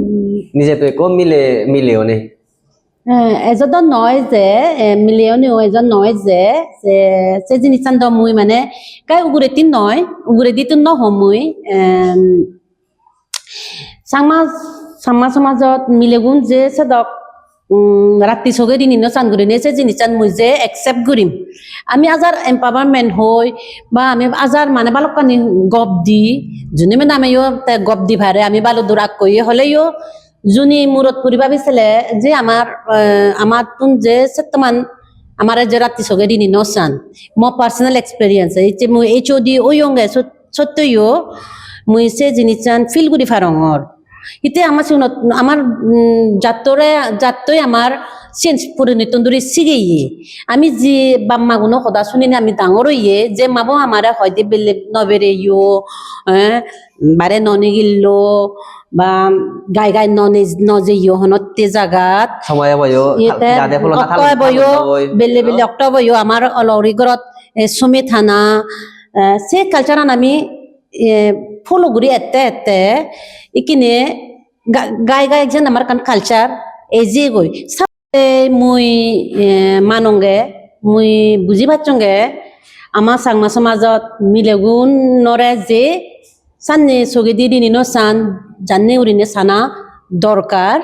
Nije tui ekko mile, mile one. Eh, ejo do noi je, eh, mile oneyo ejo noi je, se, se jinissan do mui mane, kai uguredi noi, uguredi tun no hom mui, em, Changma, Changma somajot milegun je sedok, um, ratti soge rini no san gurinei se jinissan mui je accept gurim. Ami ajar empowerment hoi, ba ami ajar mane balokkani gop di, juni madam-eyo te gop di pare, ami balo dur akkoye holeyo, juni murot puri babi sele je amar, eh, amattun je settoman amare je ratti soge rini no san. Mo personal experience, ecche mui H O D oyonge sot-, sotteyo mui se jinissan feel guri parongor. Hitte ama sigunot, amar, mm, jattore, jattoi amar siyen puronittun duri sigeye. Ami je bap maguno hoda sunine ami dangor oye, je mabo amare hoide bele no bereyo, eh, bare no nigillo, ba gai gai no ne-, no jeyo honotte jagat. Somoy oboyo, iyete jade pholona okto oboyo, pholona oi. Bele bele okto oboyo amar olori gorot, eh, sumit hana, eh, se culture-an ami, eh, follow guri ette ette ikkine ga-, gai gai ekjon amar ekkan culture ejegoi. Ei mui, eh, manonge, mui buji pacchonge, ama Changma somajot milegunore je sanne sogedi rini no san, janne gurine sana dorkar.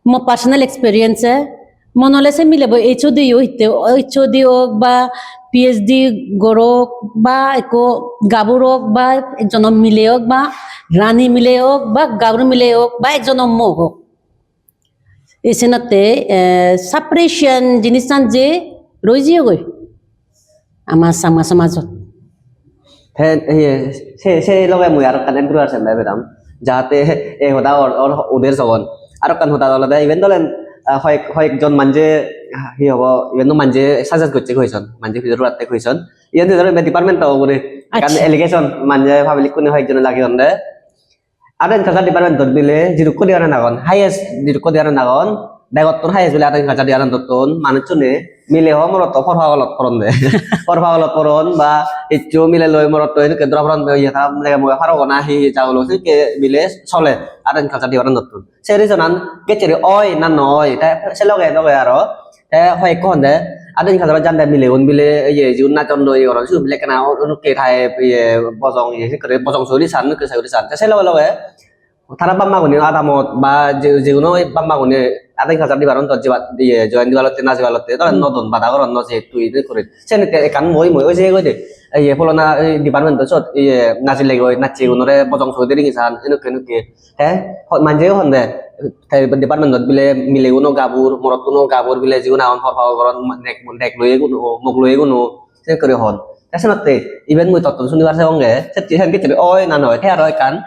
Mo personal experience-e, mone ole se milebo H O D yo hitte, H O D ok ba P H D gorok ba ekko gabur ok ba ekjono mile ok ba rani mile ok ba gabur mile ok ba ekjono mok ok. Ei senotte, eh, separation jinissan je roi jeyegoi ama Changma somajot. He, he, se, se loge mui aro ekkan add guribar sem pai pedam. Jahate ei hoda or, or uder sogon. Aro ekkan hoda olode, iben dolen, ah, hoyek, hoyek jon manje, ah, hi hobo, iben do manje suggest gocche question, manje pijor guratte question. Iyen do dhoro department-o ugure ekkan, accha, allegation, manje public-kune hoyek jone lageyonde. Art and Culture Department-ot bile jidukko department agon, highest jidukko department agon, begottun highest bile Art and Culture Department-ottun manuchchune mile ho morot ho por pagolot poronde. Por pagolot poron ba hissu mile loi morotto edokke dora poron, iye ta lege moge parogona hi hi jagolo sedokke bile sole Art and Culture Department-ottun. Se reason-an geccheri oi na no oi, te se loge loge aro te hoi ekko honde, adin kajaro jande milegun bile, iye, jigun najon doi goron, sigun bile ekkena unukke type, iye, bojong, iye, sekkore bojong suguri san, unukke suguri san. Te se loge loge tara bap magune adamot ba je, jiguno bap magune adin kajar dibaron dot jebat, iye, join dibalotte, najibalotte, tara, hmm, nodon bada goron, no je tui de kore. Seni te ekkan moi moi oi jeyegoi de. Iye, pholona, eh, department-o sot, iye, najilegoi, nachchegunore bojong suguri ringi san, enukke enukke. Te ho-, manje honde, te department-ot bile mileguno gabur, morottuno gabur bile jigun agon, por pagol goron, dek, dek loye guno, mok loye guno, sedokke guri hon. Te senotte, iben mui tottun sunibar segonge, setti sen gecchede oi na noi, te aro ekkan,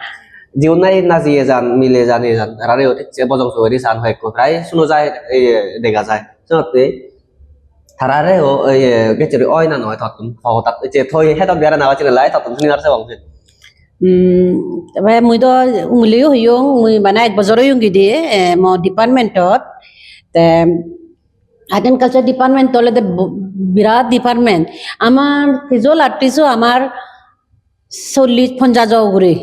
jigun nahi najiye jan, mile janiye jan, tarare o thik se bojong suguri san hoyekko, prai suno jai, iye, dega jai. Senotte, tarare o, iye, gecchede oi na noi tottun, ho, tat, je thoi hedok diare na oi, sene lai tottun sunibar segong sen. Hmm, te mui do umiliyo hoyong, mui bana ek bojor oyong gide, eh, mo department-ot. Te Art and Culture Department olode bo-, birat department. Amar visual artist-o amar chollish ponjash ugure.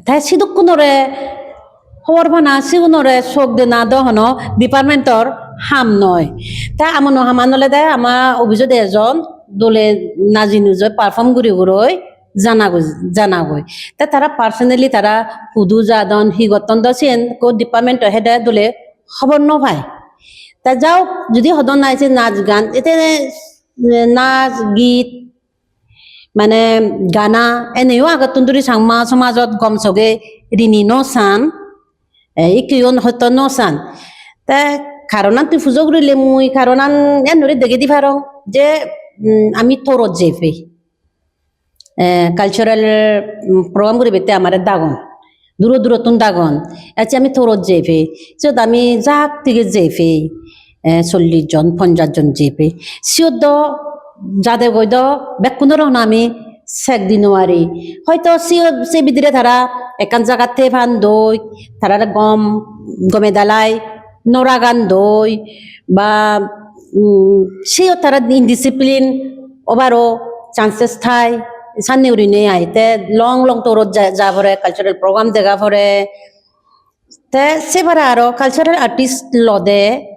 Te sidukkunore hobor pana, sigunore sok dena do hono department-or ham noi. Te amono haman olode ama office-ot ejon dole naji nujoi perform guri guroi jana goi, jana goi. Te tara personally tara hudu jadon, hi gotton do siyen ekko department-o hede dole hobor no pai. Ta ja hok, judi hodon nai se nach gan, ete, eh, nach, git, mane gana, eneyo agottun duri Changma somajot gom soge rini no san, eh, ikkeyo hoito no san. Te karonan tui pujo gurile mui karonan en guri degei di parong je, mm, ami torot jei pei. Eh, cultural, mm, program guribette amare dagon. Duro durottun dagon. Ecche ami torot jei pei. Siyot ami jak tige jei pei. Eh, chollish jon, ponjash jon jei pei. Siyot do jade goi do bekkunore hono ami sek di no pari. Hoito siyot, se bidire tara ekkan jagat thei pan doi, tarare gom, gome dalai no ragan doi, ba, mm, siyot tara indiscipline obaro chances thai, sanne gurinei ai. Te long long tourot ja, ja pore, cultural program dega pore. Te se pore aro cultural artist lode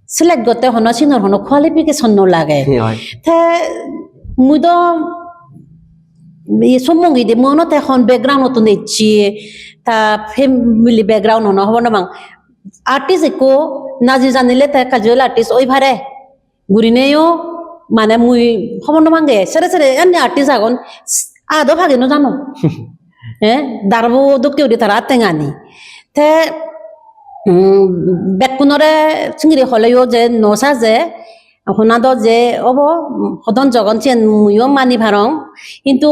select gotte hono sinor hono qualification no lage. He oi. Te mui do iye somongi de, mui ono te hon background ottun ecche, ta family background hono hobor no pang. Artist ekko naji janile te casual artist oi pare. Gurineyo mane mui hobor no pange, sere sere enne artist agon, ado pagi no jano. Eh, darbo dokke guri tara tengani. Te, mm, bekkunore singiri holeyo je no saje, hona do je obo, hodon jogon siyen muiyo mani parong. Hintu,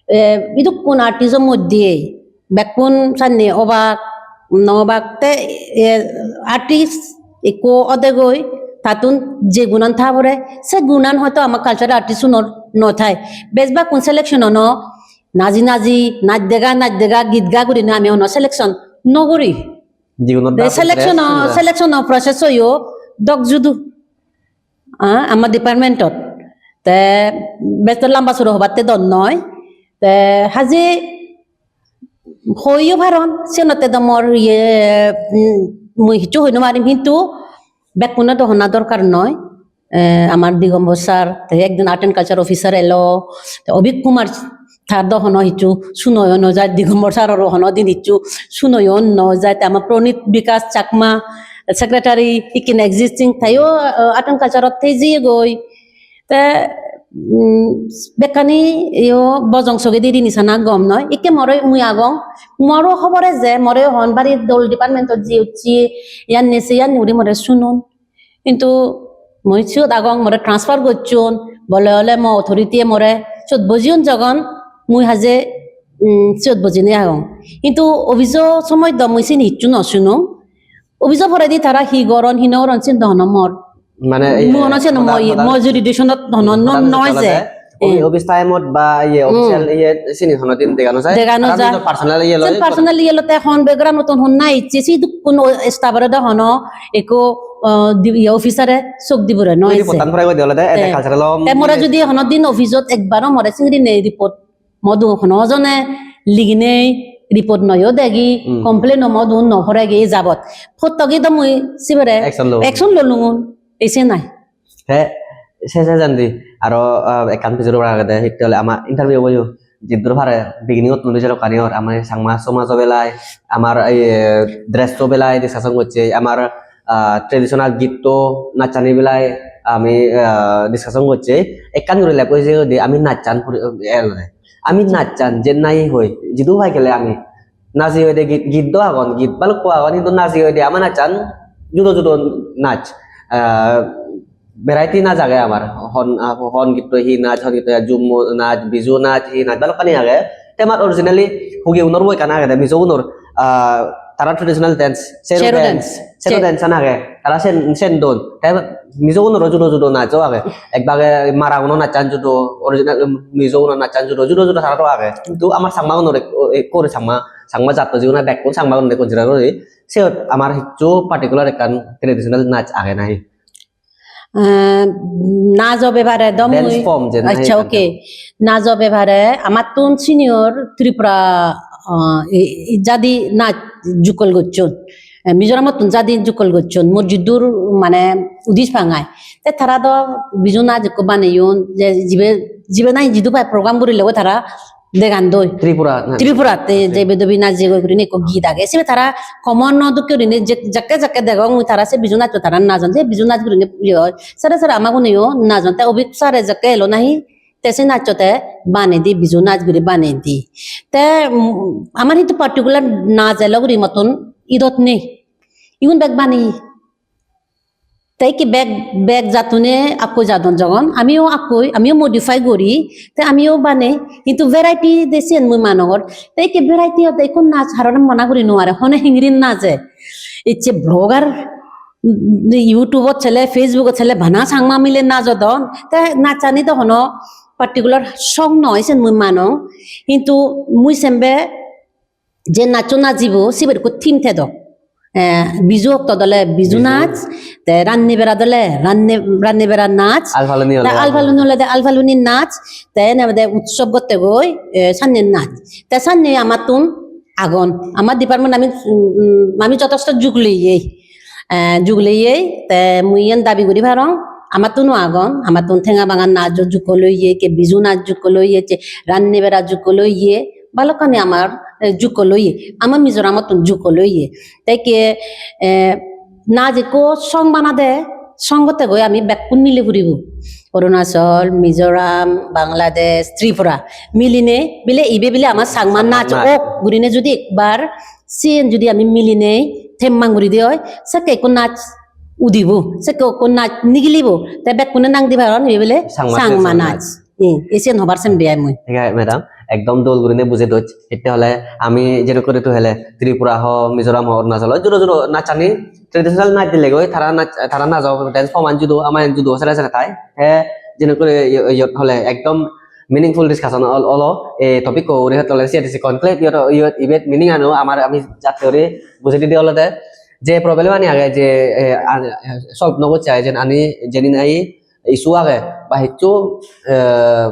eh, idukkun artist-o moddye bekkun sanne obak, no obak. Te, eh, artist ekko odegoi tattun je gunan tha pore, se gunan hoito ama cultural artist-unor no thai. Bej bakkun selection-ono naji naji, naj dega, naj dega, git ga gurinei ami hono selection no guri. Jigunor te dap selection-o, interest, selection-o process-o-yo dok judo. Ah, ama department-ot. Te bej lamba suro hobatte don noi. Te haje hoiyo paron, senotte do mor iye, mm, mui hissu hoi no parim, hintu bekkune do honna dorkar noi. Eh, amar Digombor sir, te ekdin art and culture officer elo, te Obik Kumar, tar do hono hissu sunoyo no jai, Digombor sir-oro hono din hissu sunoyo no jai, te amar Pranit Bikash Chakma, secretary, ikkin existing, teyo, eh, art and culture-ot te jiyegoi. Te, mm, bekkani yo bojong sogedi rini sana gom noi. Ikke more mui agong, moro hobore je, more hon bari dol department-ot ji ucche, iyan nese, iyan guri more sunon. Hintu mui siyot agong, more transfer gocchon, bole ole mo authority-e more siyot bojiyon jogon, mui haje, mm, siyot bojinei agong. Hintu office-o somoi do mui sini hissu no sunong. Office-o poredi tara hi goron, hi no goron, siyen do hono mor. Mane, iye, mui hono siyen hoda-, mo, hoda-, mo jurisdiction-ot hono no, hoda noi je. Olode, ofi-, eh, office time-ot ba iye, hmm, official iye sini hono din dega no jai. Dega no jai. Tara nijor personal iye loi. Sen personal iye lote hon background-ottun honna icche, sidukkun o staff-ore do hono ekko, uh, di-, iye officer-e sok dibore noi je. Report-tan pore goi de olode, ete, eh, cultural-o te more jodi hono din office-ot ekbaro more singiri nei report modu hono jone liginei report noyo degi, hmm, complain-o modu no poregi ei jabot. Pottogi do mui sibere action lo. Action lolungun, ese nai. Te se se jandi aro, ah, ekkan pijor bar agede, hitte hole ama interview boyo jiddur pare beginning-ottun pijor okkani or, ama Changma somajo belai, amar, eh, dress-o belai discussion gocche, amar, ah, traditional gitto nachani belai ami, ah, discussion gocche. Ekkan guri lab oi jeyegoi de ami nachan puri, eh, elode. Ami nachan je nahi hoi, jidu pai gele ami naji hoide git, git do agon, git balukko agon, hintu naji hoide ama nachan judo judo nach. Ah, variety nach age amar. Hon, ah, hon gitto hi nach, hon gitto hi jummo nach, Biju nach, hi nach balokkani age. Te amar originally Hugi unor bo ekkan agede, Mizo unor, ah, tara traditional dance, Seru Seru dance, dance. Seru Se- dance an age. Tara sen, sen don. Te Mizo gunoro judo judo nacho age. Ek bage Mara guno nachan judo, original, um, Mizo guno nachan judo, judo judo tara to age. Hintu amar Changma gunor ek-, ekko guri Changma, Changma jatto jigun age bekkun Changma gunore consider guri. Siyot amar hissu particular ekkan traditional nach age nahi? Ah, najo bepare do dance mui form je nahi accha, ekkan. Okay. Najo bepare amattun senior Tripura, ah, i, i jadi naj jukkol gocchon. Eh, Mizoramottun jadi jukkol gocchon. Mor jiddur mane udis pangai. Te tara do Biju naj ekko baneyon, je jibe, jibe nahi jidu pai program gurile tara degandoi. Tripura, na? Tripuratte je bedobi naje goi gurinei ekko git age. Sibe tara common no dokke gurinei je-, jekke jekke degong mui tara se Biju nachcho tara najon. Se Biju nach gurinei ye oi. Sere sere amaguneyo najon. Te Obik sare jekke elo nahi, te se nachcho te banei di, Biju nach guri banei di. Te, mm, amar hintu particular naj elo guri mottun idot nei. Igun bek banei. Te ikke bek, bek jattune akkoi jadon jogon, amiyo akkoi, amiyo modify guri, te amiyo banei, hintu variety de siyen mui manongor. Te ikke variety otte ikko naj harone mana guri nuare, hone hingiri naje. Icche blogger, mm, YouTube-ot sele, Facebook-ot sele, bana Changma mile najodon. Te nachani do hono particular song noi, siyen mui manong. Hintu mui sembe je nachcho najibo, sibe ekko theme thedo. Eh, Biju oktot ole Biju Biju. Nach, te ranni berat ole ranni, ranni berat nach, Al Phaluni te ole Al Phaluni olode Al Phaluni nach, te ene bade utsob gotte goi, eh, sanni nach. Te sanni amattun agon. Amar department ami, mm, mm, ami jotosto jug loyei. Eh, jug loyei, te mui iyen dabi guri parong, amattun o agon, amattun tenga bangan najo jukko loye, ke Biju naj jukko loye, che ranni bera jukko loye, balokkani amar, eh, jukko loye, ama Mizoramottun jukko loye. Te ke, eh, naj ekko song banade, song gotte goi ami bekkun mile puribo. Arunachal, Mizoram, Bangladesh, Tripura miline bile ibe bile ama Changma Changma naj naj. Ok gurine judi ekbar siyen judi ami milinei temmang guri de oi, sekke ekko naj udibo, sekke ekko naj nigilibo, te bekkune nang di paron, ibe bile Changma Changma traditional naj. Naj. Ei, ei siyen hobar sembe ai mui. Thik age, madam, ekdom dol gurine bujei doj. Ette hole ami jero kore to hele Tripura ho, Mizoram ho, Arunachal ho, juro juro nachani traditional naj dilegoi, tara naj, tara najo dance form an judo, ama an judo, sere sere tai. Te jero kore iyot hole ekdom meaningful discussion ol-, olo, ei topic ko ugure hotte ole C R T C conclave iyot, iyot ibet meaning ano amar ami jatte guri bujei dide olode je problem ani age je, eh, an-, eh, solve no gocche age jen ani jeni nahi issue age ba hissu, eh,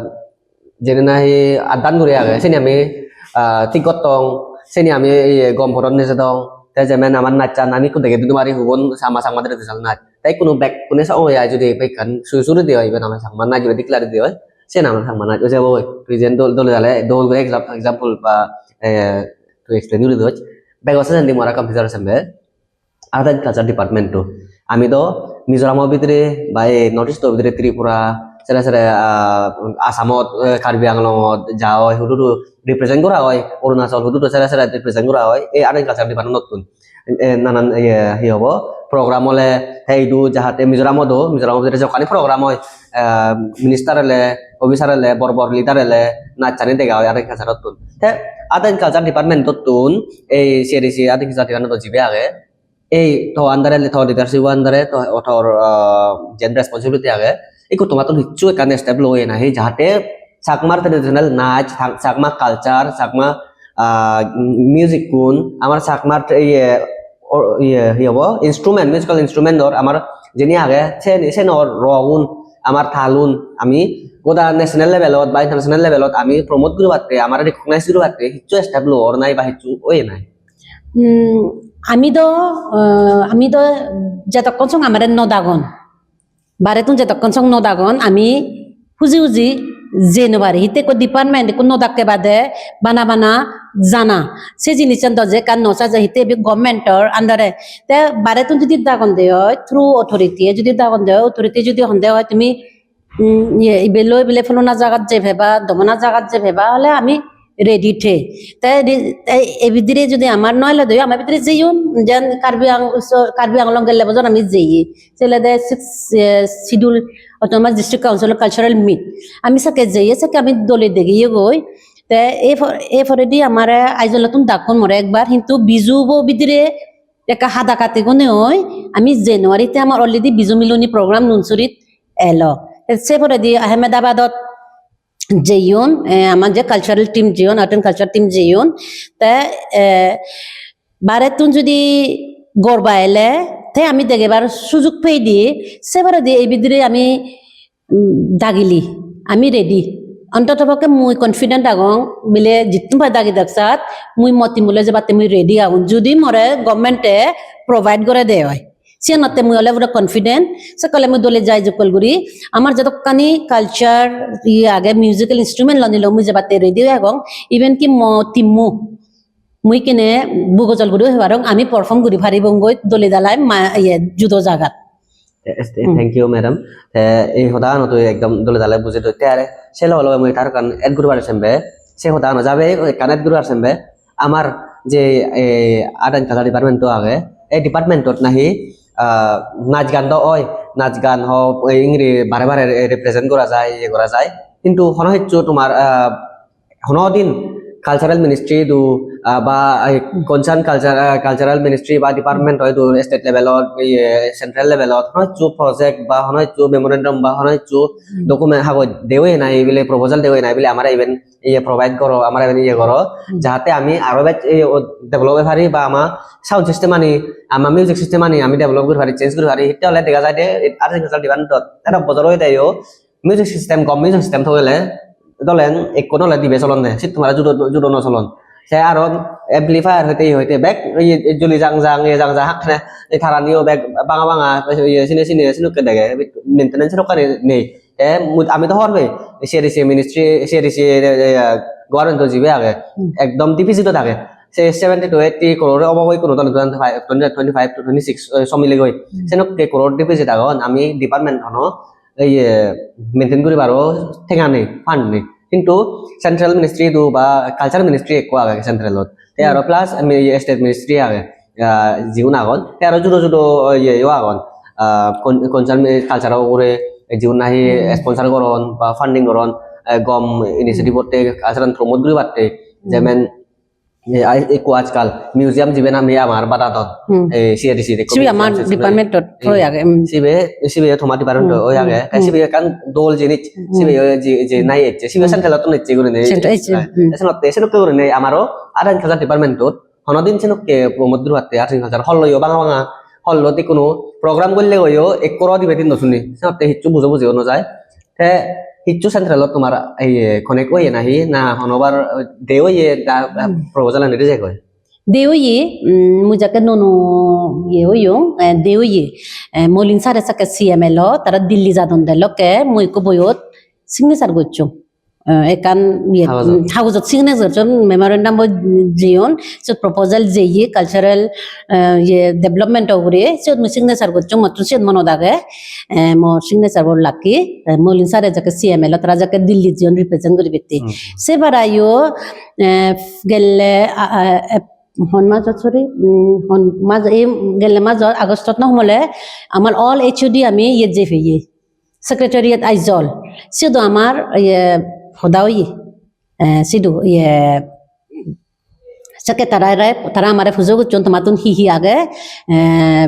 jeni nahi addan guri age seni ami, ah, thik gottong, seni ami iye gom poron nejedong. Te jemen amar nachan ami ikko dege dudi mari hubon sama sama dere dusal nach. Te ikkunu bekkune sa oi ai judi bekkan sui suri de oi iben amar sama nach judi declare de oi. Sen amar Changma naj oi jabo goi. Tui jen dol, dole dale, dol guri exam-, example ba, eh, tui explain guri doj. Bego sejendi mui aro ekkan pijor sembe. Art and Culture Department-o. Ami do Mizoram-o bidire ba ei North East-o bidire Tripura, sere sere, ah, Assamot, eh, Karbi Anglongot ja oi, hudu hudu represent gora oi, Arunachal hudu hudu sere sere represent gora oi, ei Art and Culture Department-ottun. Eh, nanan, iye, hi hobo, program ole, te idu jahate Mizoram-ot do, Mizoram-o bidire jokkani program oi, eh, minister ele, officer ele, bor bor leader ele, nachani dega oi art and culture-ottun. Te art and culture department-ottun, ei C R D C art and culture department-ot jibe age, ei to under-e, to leadership under-e, to, tor, ah, jen responsibility age, ikko tomattun hissu ekkan step loi nahi, jahate Chakmar traditional nach, Chak-, Chakma culture, Chakma, ah, music-kun, amar Chakmar, iye, or, iye, hi hobo? Instrument, musical instrument-or amar jeni age, sen, senor rogun, amar talun, ami goda national level-ot ba international level-ot ami promote guribatte, amar recognize guribatte, hissu step loi nahi ba hissu oye nahi? Hmm, ami do, eh, ami do jedokkon song amare no dagon. Barettun jedokkon song no dagon, ami huji huji jei no pari. Hitte ekko department ekko no dakke bade bana bana jana. Se jinissan do je ekkan no saje hitte ibe government-or under-e. Te barettun judi dagonde oi, through authority-e judi dagonde oi, authority judi honde oi tumi, mm, iye, ibe loi bile pholona jagat jei peba, domona jagat jei peba, hole ami ready thei. Te ri-, te ei bidire judi amar noi lode, amar bidire jeyon, jen Karbi Ang-, so, Karbi Anglong gelle bojor ami jeye. Selede six, eh, schedule Autonomous District Council cultural meet. Ami sekke jeye, sekke ami dole degeye goi. Te ei po-, ei poredi amare Aizawl-ottun dakkon more ekbar, hintu Biju bo bidire ekka hada kati gone oi, ami January-te amar already Biju Miloni program Nunsurit elo. Te se poredi Ahmedabadot jeyon, eh, amar je cultural team jeyon, art and culture team jeyon, te, eh, barettun judi gorba ele, te ami degebar sujug pei di, se poredi ei bidire ami, mm, dagili, ami ready. Ontoto pokke mui confident agong, bile jittun pai dagi dak sat, mui moti mule jebatte mui ready agon. Judi more government-e provide gore de oi. Siyanotte mui ole puro confident, sekke ole mui dole jai jukkol guri. Amar jodokkani culture, iye age, musical instrument loi nilo mui jebatte ready oi agong. Even ki mo team-o, mui kene bugojol guri hoi parong, ami perform guri paribong goi dole dalai ma-, iye, judo jagat. Eh, eh, Hmm. Thank you, madam. Te ei hodagan tui ekdom dole dale bujei doi. Te are se loge loge mui tar ekkan add guribar sembe, se hodagan jabe ekkan add guribar sembe. Amar je, eh, Art and Culture department-o age, ei department-ot nahi, ah, naj gan do oi, naj gan ho, eh, ingiri bare bare represent gora jai, iye gora jai. Hintu hono hissu tomar, ah, hono din cultural ministry idu, ah, ba, eh, concern culture, ah, cultural ministry ba department-o idu state level-ot, iye, central level-ot hono hissu project ba hono hissu memorandum ba hono hissu Hmm. document hagoj deyo nahi bile, proposal deyo nahi bile amare iben iye provide goro, amare iben iye goro, Hmm. jahate ami aro bej iye o develop oi pari ba ama sound system ani, ama music system ani ami develop guri pari, change guri pari. Hitte ole dega jai de art and culture department-ot ero bojor oi de yo music system, gom music system thogele dole ekko nole dibe cholonde, sitto mara judo, judo no cholon. Te aro amplifier hoite, hoite bek iye juli jang jang, iye jang jang hakkene, ei taraniyo bek banga banga, iye sine sine sedokke dege, maintenance sedokkani nei. Te mui, ami do hobor pei, C A D C ministry, C A D C, eh, eh, government-o jibe age, Hmm. ekdom deficit-ot age. Se seventy to eighty crore obo goi kono twenty-five, twenty, twenty-five to twenty-six, eh, somile goi. Hmm. Senokke crore deficit agon, ami department hono, iye, maintain guribaro tenga nei, fund nei. Hintu central ministry idu ba culture ministry ekko age central-ot. Te aro Hmm. plus ami iye state ministry age, ah, jigun agon. Te aro judo judo iye yo agon. Ah, con-, concern mi-, culture-o ugure jigun nahi Hmm. sponsor goron ba funding goron, eh, gom initiative Hmm. otte culture-an promote guribatte. Hmm. Jemen, eh, ai-, ekko ajkal museum jiben ami amar badadon, Hmm. eh, C A D C de ekko Sibe museum amar ase, sibe department-ot eh, hoi age, hmm. Sibe, sibe toma department Hmm, oi age. Hmm, Te hmm. Sibe ekkan dol jinis, Hmm. Sibe je, je Hmm. nai ecche, sibe Hmm. Central-ottun ecche gurinei. Central ecche, Right. Hmm. Te senotte, senotte gurinei amaro Art and Culture department-ot hono din senokke promote guribatte art and culture holloyo banga banga, hollot ikkunu program golle goyo ekko ro dibe din no suni, senotte hissu bujo bujiyo no jai. Te hissu central-ot tomar iye connect oye nahi, na honobar de oye da Hmm. proposal ani reject oye? De oye, mm, mui jakke nuo nuo iye oyong, eh, de oye, eh, Molin sir-e sakke C M elo, tara Delhi jadon de lokke mui ekko boyot signature gocchong. Eh, ekkan iye, Hagojot. Mm, hagojot signature gocchon, memorandum bo jeyon, siyot proposal jeye cultural, eh, iye development-o ugure, siyot mui signature gocchong, mottun siyot monot age, eh, mo signature bo lakke, eh, Molin sir-e jakke C M elo, tara jakke Delhi jeyon represent guribatte. Hmm. Se barayo, eh, gelle, a, a, e, hon majot, sorry, mm, hon maj-, ei gelle majot August-ot no homole amar all H O D ami iye jei peye. Secretariat Aizawl, sidu amar, iye, hoda oye, eh, sidu, iye, sekke tara ere, tara amare pujo gocchon, tomattun hi hi age, eh,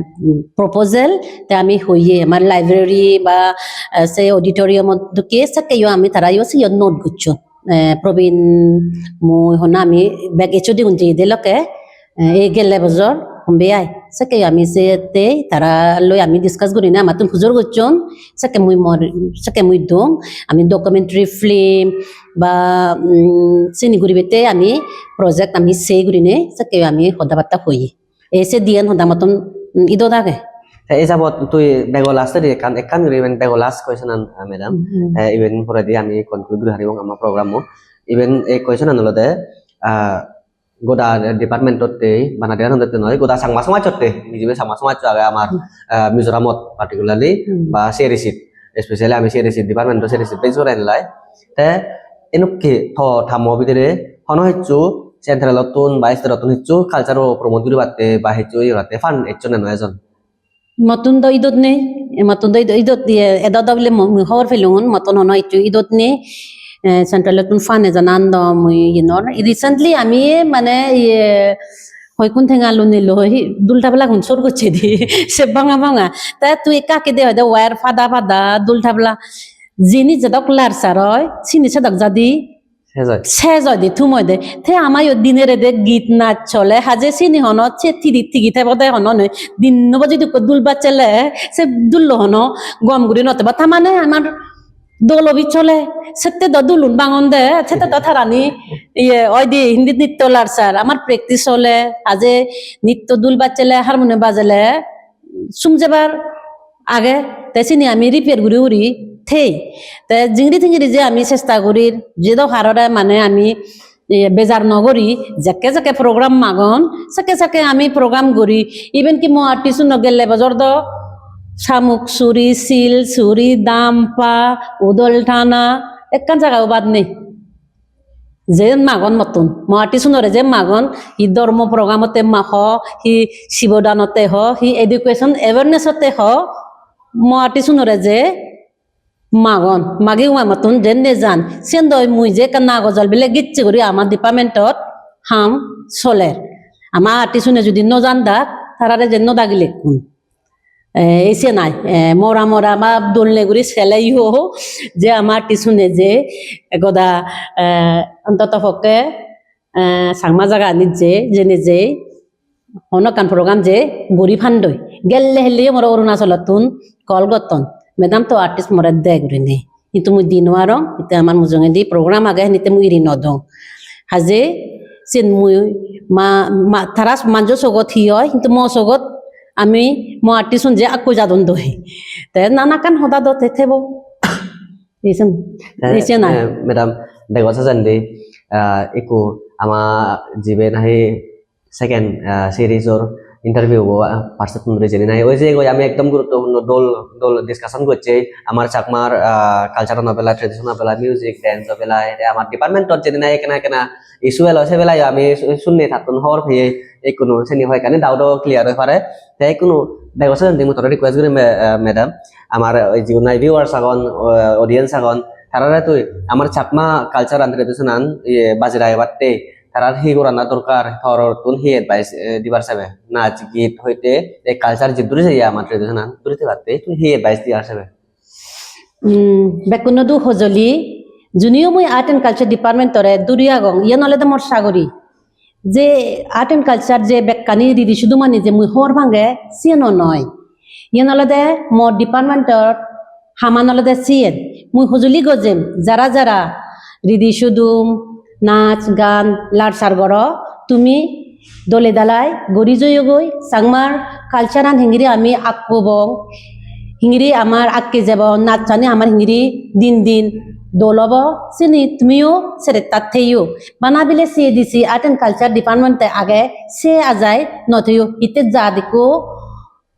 proposal, te ami hoye, amar library ba, eh, se auditorium-ot dokke, sekkeyo ami tarayo siyot note gocchon. Eh, Probin, mui honna ami bek H O D gun jeyede lokke, eh, ei gelle bojor hombe ai. Sekke ami sette tara loi ami discuss gurinei amattun pujor gocchon. Sekke mui mor, sekke mui dong. Ami documentary film ba, mm, sini guribette ami project ami sei gurinei sekke ami hoda batta hoye. E se diyen hoda mottun, mm, idot age. Te ei jabot tui bego last di ekkan, ekkan guri iben bego last question an, ah, madam. Hmm, hmm. Eh, iben poredi ami conclude guri paribong ama program-o. Iben ei question an olode, ah, goda department-otte, bana department-otte noi, goda Changma somajjotte, jibe Changma somajjo age amar, Hmm. ah, Mizoramot particularly, Hmm. ba C A D C, especially ami C A D C department-o C A D C base gore lai. Te enukke to tamo bidire hono hissu central-ottun ba state-ottun hissu culture-o promote guribatte ba hissu iye guribatte fund ecchonne noi ejon? Mottun do idot nei, e mottun do idot, idot diye edo do bile mo-, mui hobor pelungun, mottun hono hissu idot nei, eh, central-ottun fund ejanan do mui iye nor. Recently ami mane iye hoikkun tenga loan nilo, hi dul tabla gun sor gocche di, se banga banga. Te tui ekka ekka de hoide wire pada pada, dul tabla. Jini jedok lar sar oi, sini sedok jadi Sej oi. Sej oi de, thum oi de. Te ama iyot dine rede git nach chole, haje sini hono se tigi tigi thebo de hono nei. Dinno boji dukko dul bachchele, se dullo hono gom guri no thebo. Ta mane amar dol obi chole, sette do dulun bangon de, sette do tarani, iye, oi de, hindi nitto lar sar. Amar practice ole, haje nitto dul bachchele, harmonium bajele, sum jebar age, te sini ami repair guri guri thei. Te jingiri tingiri je ami chesta gurir, je do harore mane ami, e, bejar no guri, jekke jekke program magon, sekke sekke ami program guri. Even ki mo artist uno gelle bojor do Samuksuri, Silsuri, Dampa, Udolthana, ekkan jaga o bad nei. Je magon mottun, mo artist unore je magon, hi dhormo program otte ma ho, hi sibo dan otte ho, hi education awareness otte ho, mo artist unore je magon, magi uma mottun je nejan, siyen do mui je ekkan nagojol bile gicche guri ama department ot ham soler. Ama artist une judi no jan dak, tarare je no dagilekkun. Eh, ese nai, eh, mora mora ma dol nei guri sele yo, je ama artist une je goda, eh, ontoto pokke, eh, Changma jaga anit je, jene je, hono ekkan program je guri pandoi. Gelle helle yo more Arunachalottun call gotton. "Madam, to artist more de," gurinei. Hintu mui di no arong, hitte amar mujungedi program age, hinitte mui iri no dong. Haje sen mui ma, ma, tara manjo sogot hi oi, hintu mo sogot ami mo artist un je akko jadon doi. Te nanakkan hoda do te thebo. Isen, Te, isen ai. Eh, madam, dego sajendi, ah, ikku ama jibe nahi second, ah, series or interview bo, ah, first tun dhuri jeni nahi. Oi je goi ami ekdom guruttopurno dol, dol discussion gocche. Amar Chakmar, ah, culture-ano belai, tradition-ano belai, music, dance-o belai, te amar department-ot jeni nahi ekkena ekkena issue elo, se belai ami su-, sunne tattun hobor peye ekkunu seni hoyekkani doubt-o clear oi pare. Te ekkunu dego sajendi mui tore request gurim, eh, madam. Amar oi jigun nahi viewers agon, eh, audience agon, tarare tui amar Chakma culture and tradition-an, iye, bajei ragebatte tarar hi gorana dorkar, torottun hi advice, eh, dibar sebe? Nach, git hoite ei culture jid dhuri jeye, amar tradition-an dhuri thebatte tui hi advice dibar sebe? Hmm, bekkunodu hojoli, juniyo mui Art and Culture Department-ore dhuri agong, iyan olode mor sagori. Je Art and Culture je bekkani ridi sudumani je mui hobor pange, siyan o noi. Iyan olode mor department-or haman olode siyen. Mui hojoli gojem, jara jara ridi sudum, nach, gan, larchar goro, tumi dole dalai gori joyogoi, Changmar culture-an hingiri ami akkobong, hingiri amar akke jebong, nachani amar hingiri din din dol obo, sini tumiyo serettat theyo. Bana bile C A D C Art and Culture Department-e age, se ajai no theyo, hitte jat ikko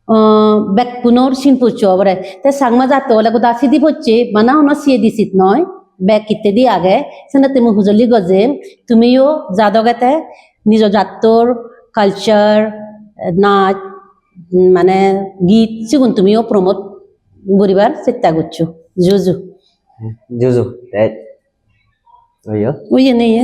ah, bekkunor sin pocche obore. Te Changma jatto ole goda sidi pocche, bana hono C A D C-t noi, bek hittedi age, senotte mui hujoli gojem, tumiyo jadogete nijo jattor culture, nach, mane git sigun tumiyo promote guribar chesta goccho. Juju. Juju. Te oye? Oye nei, ye.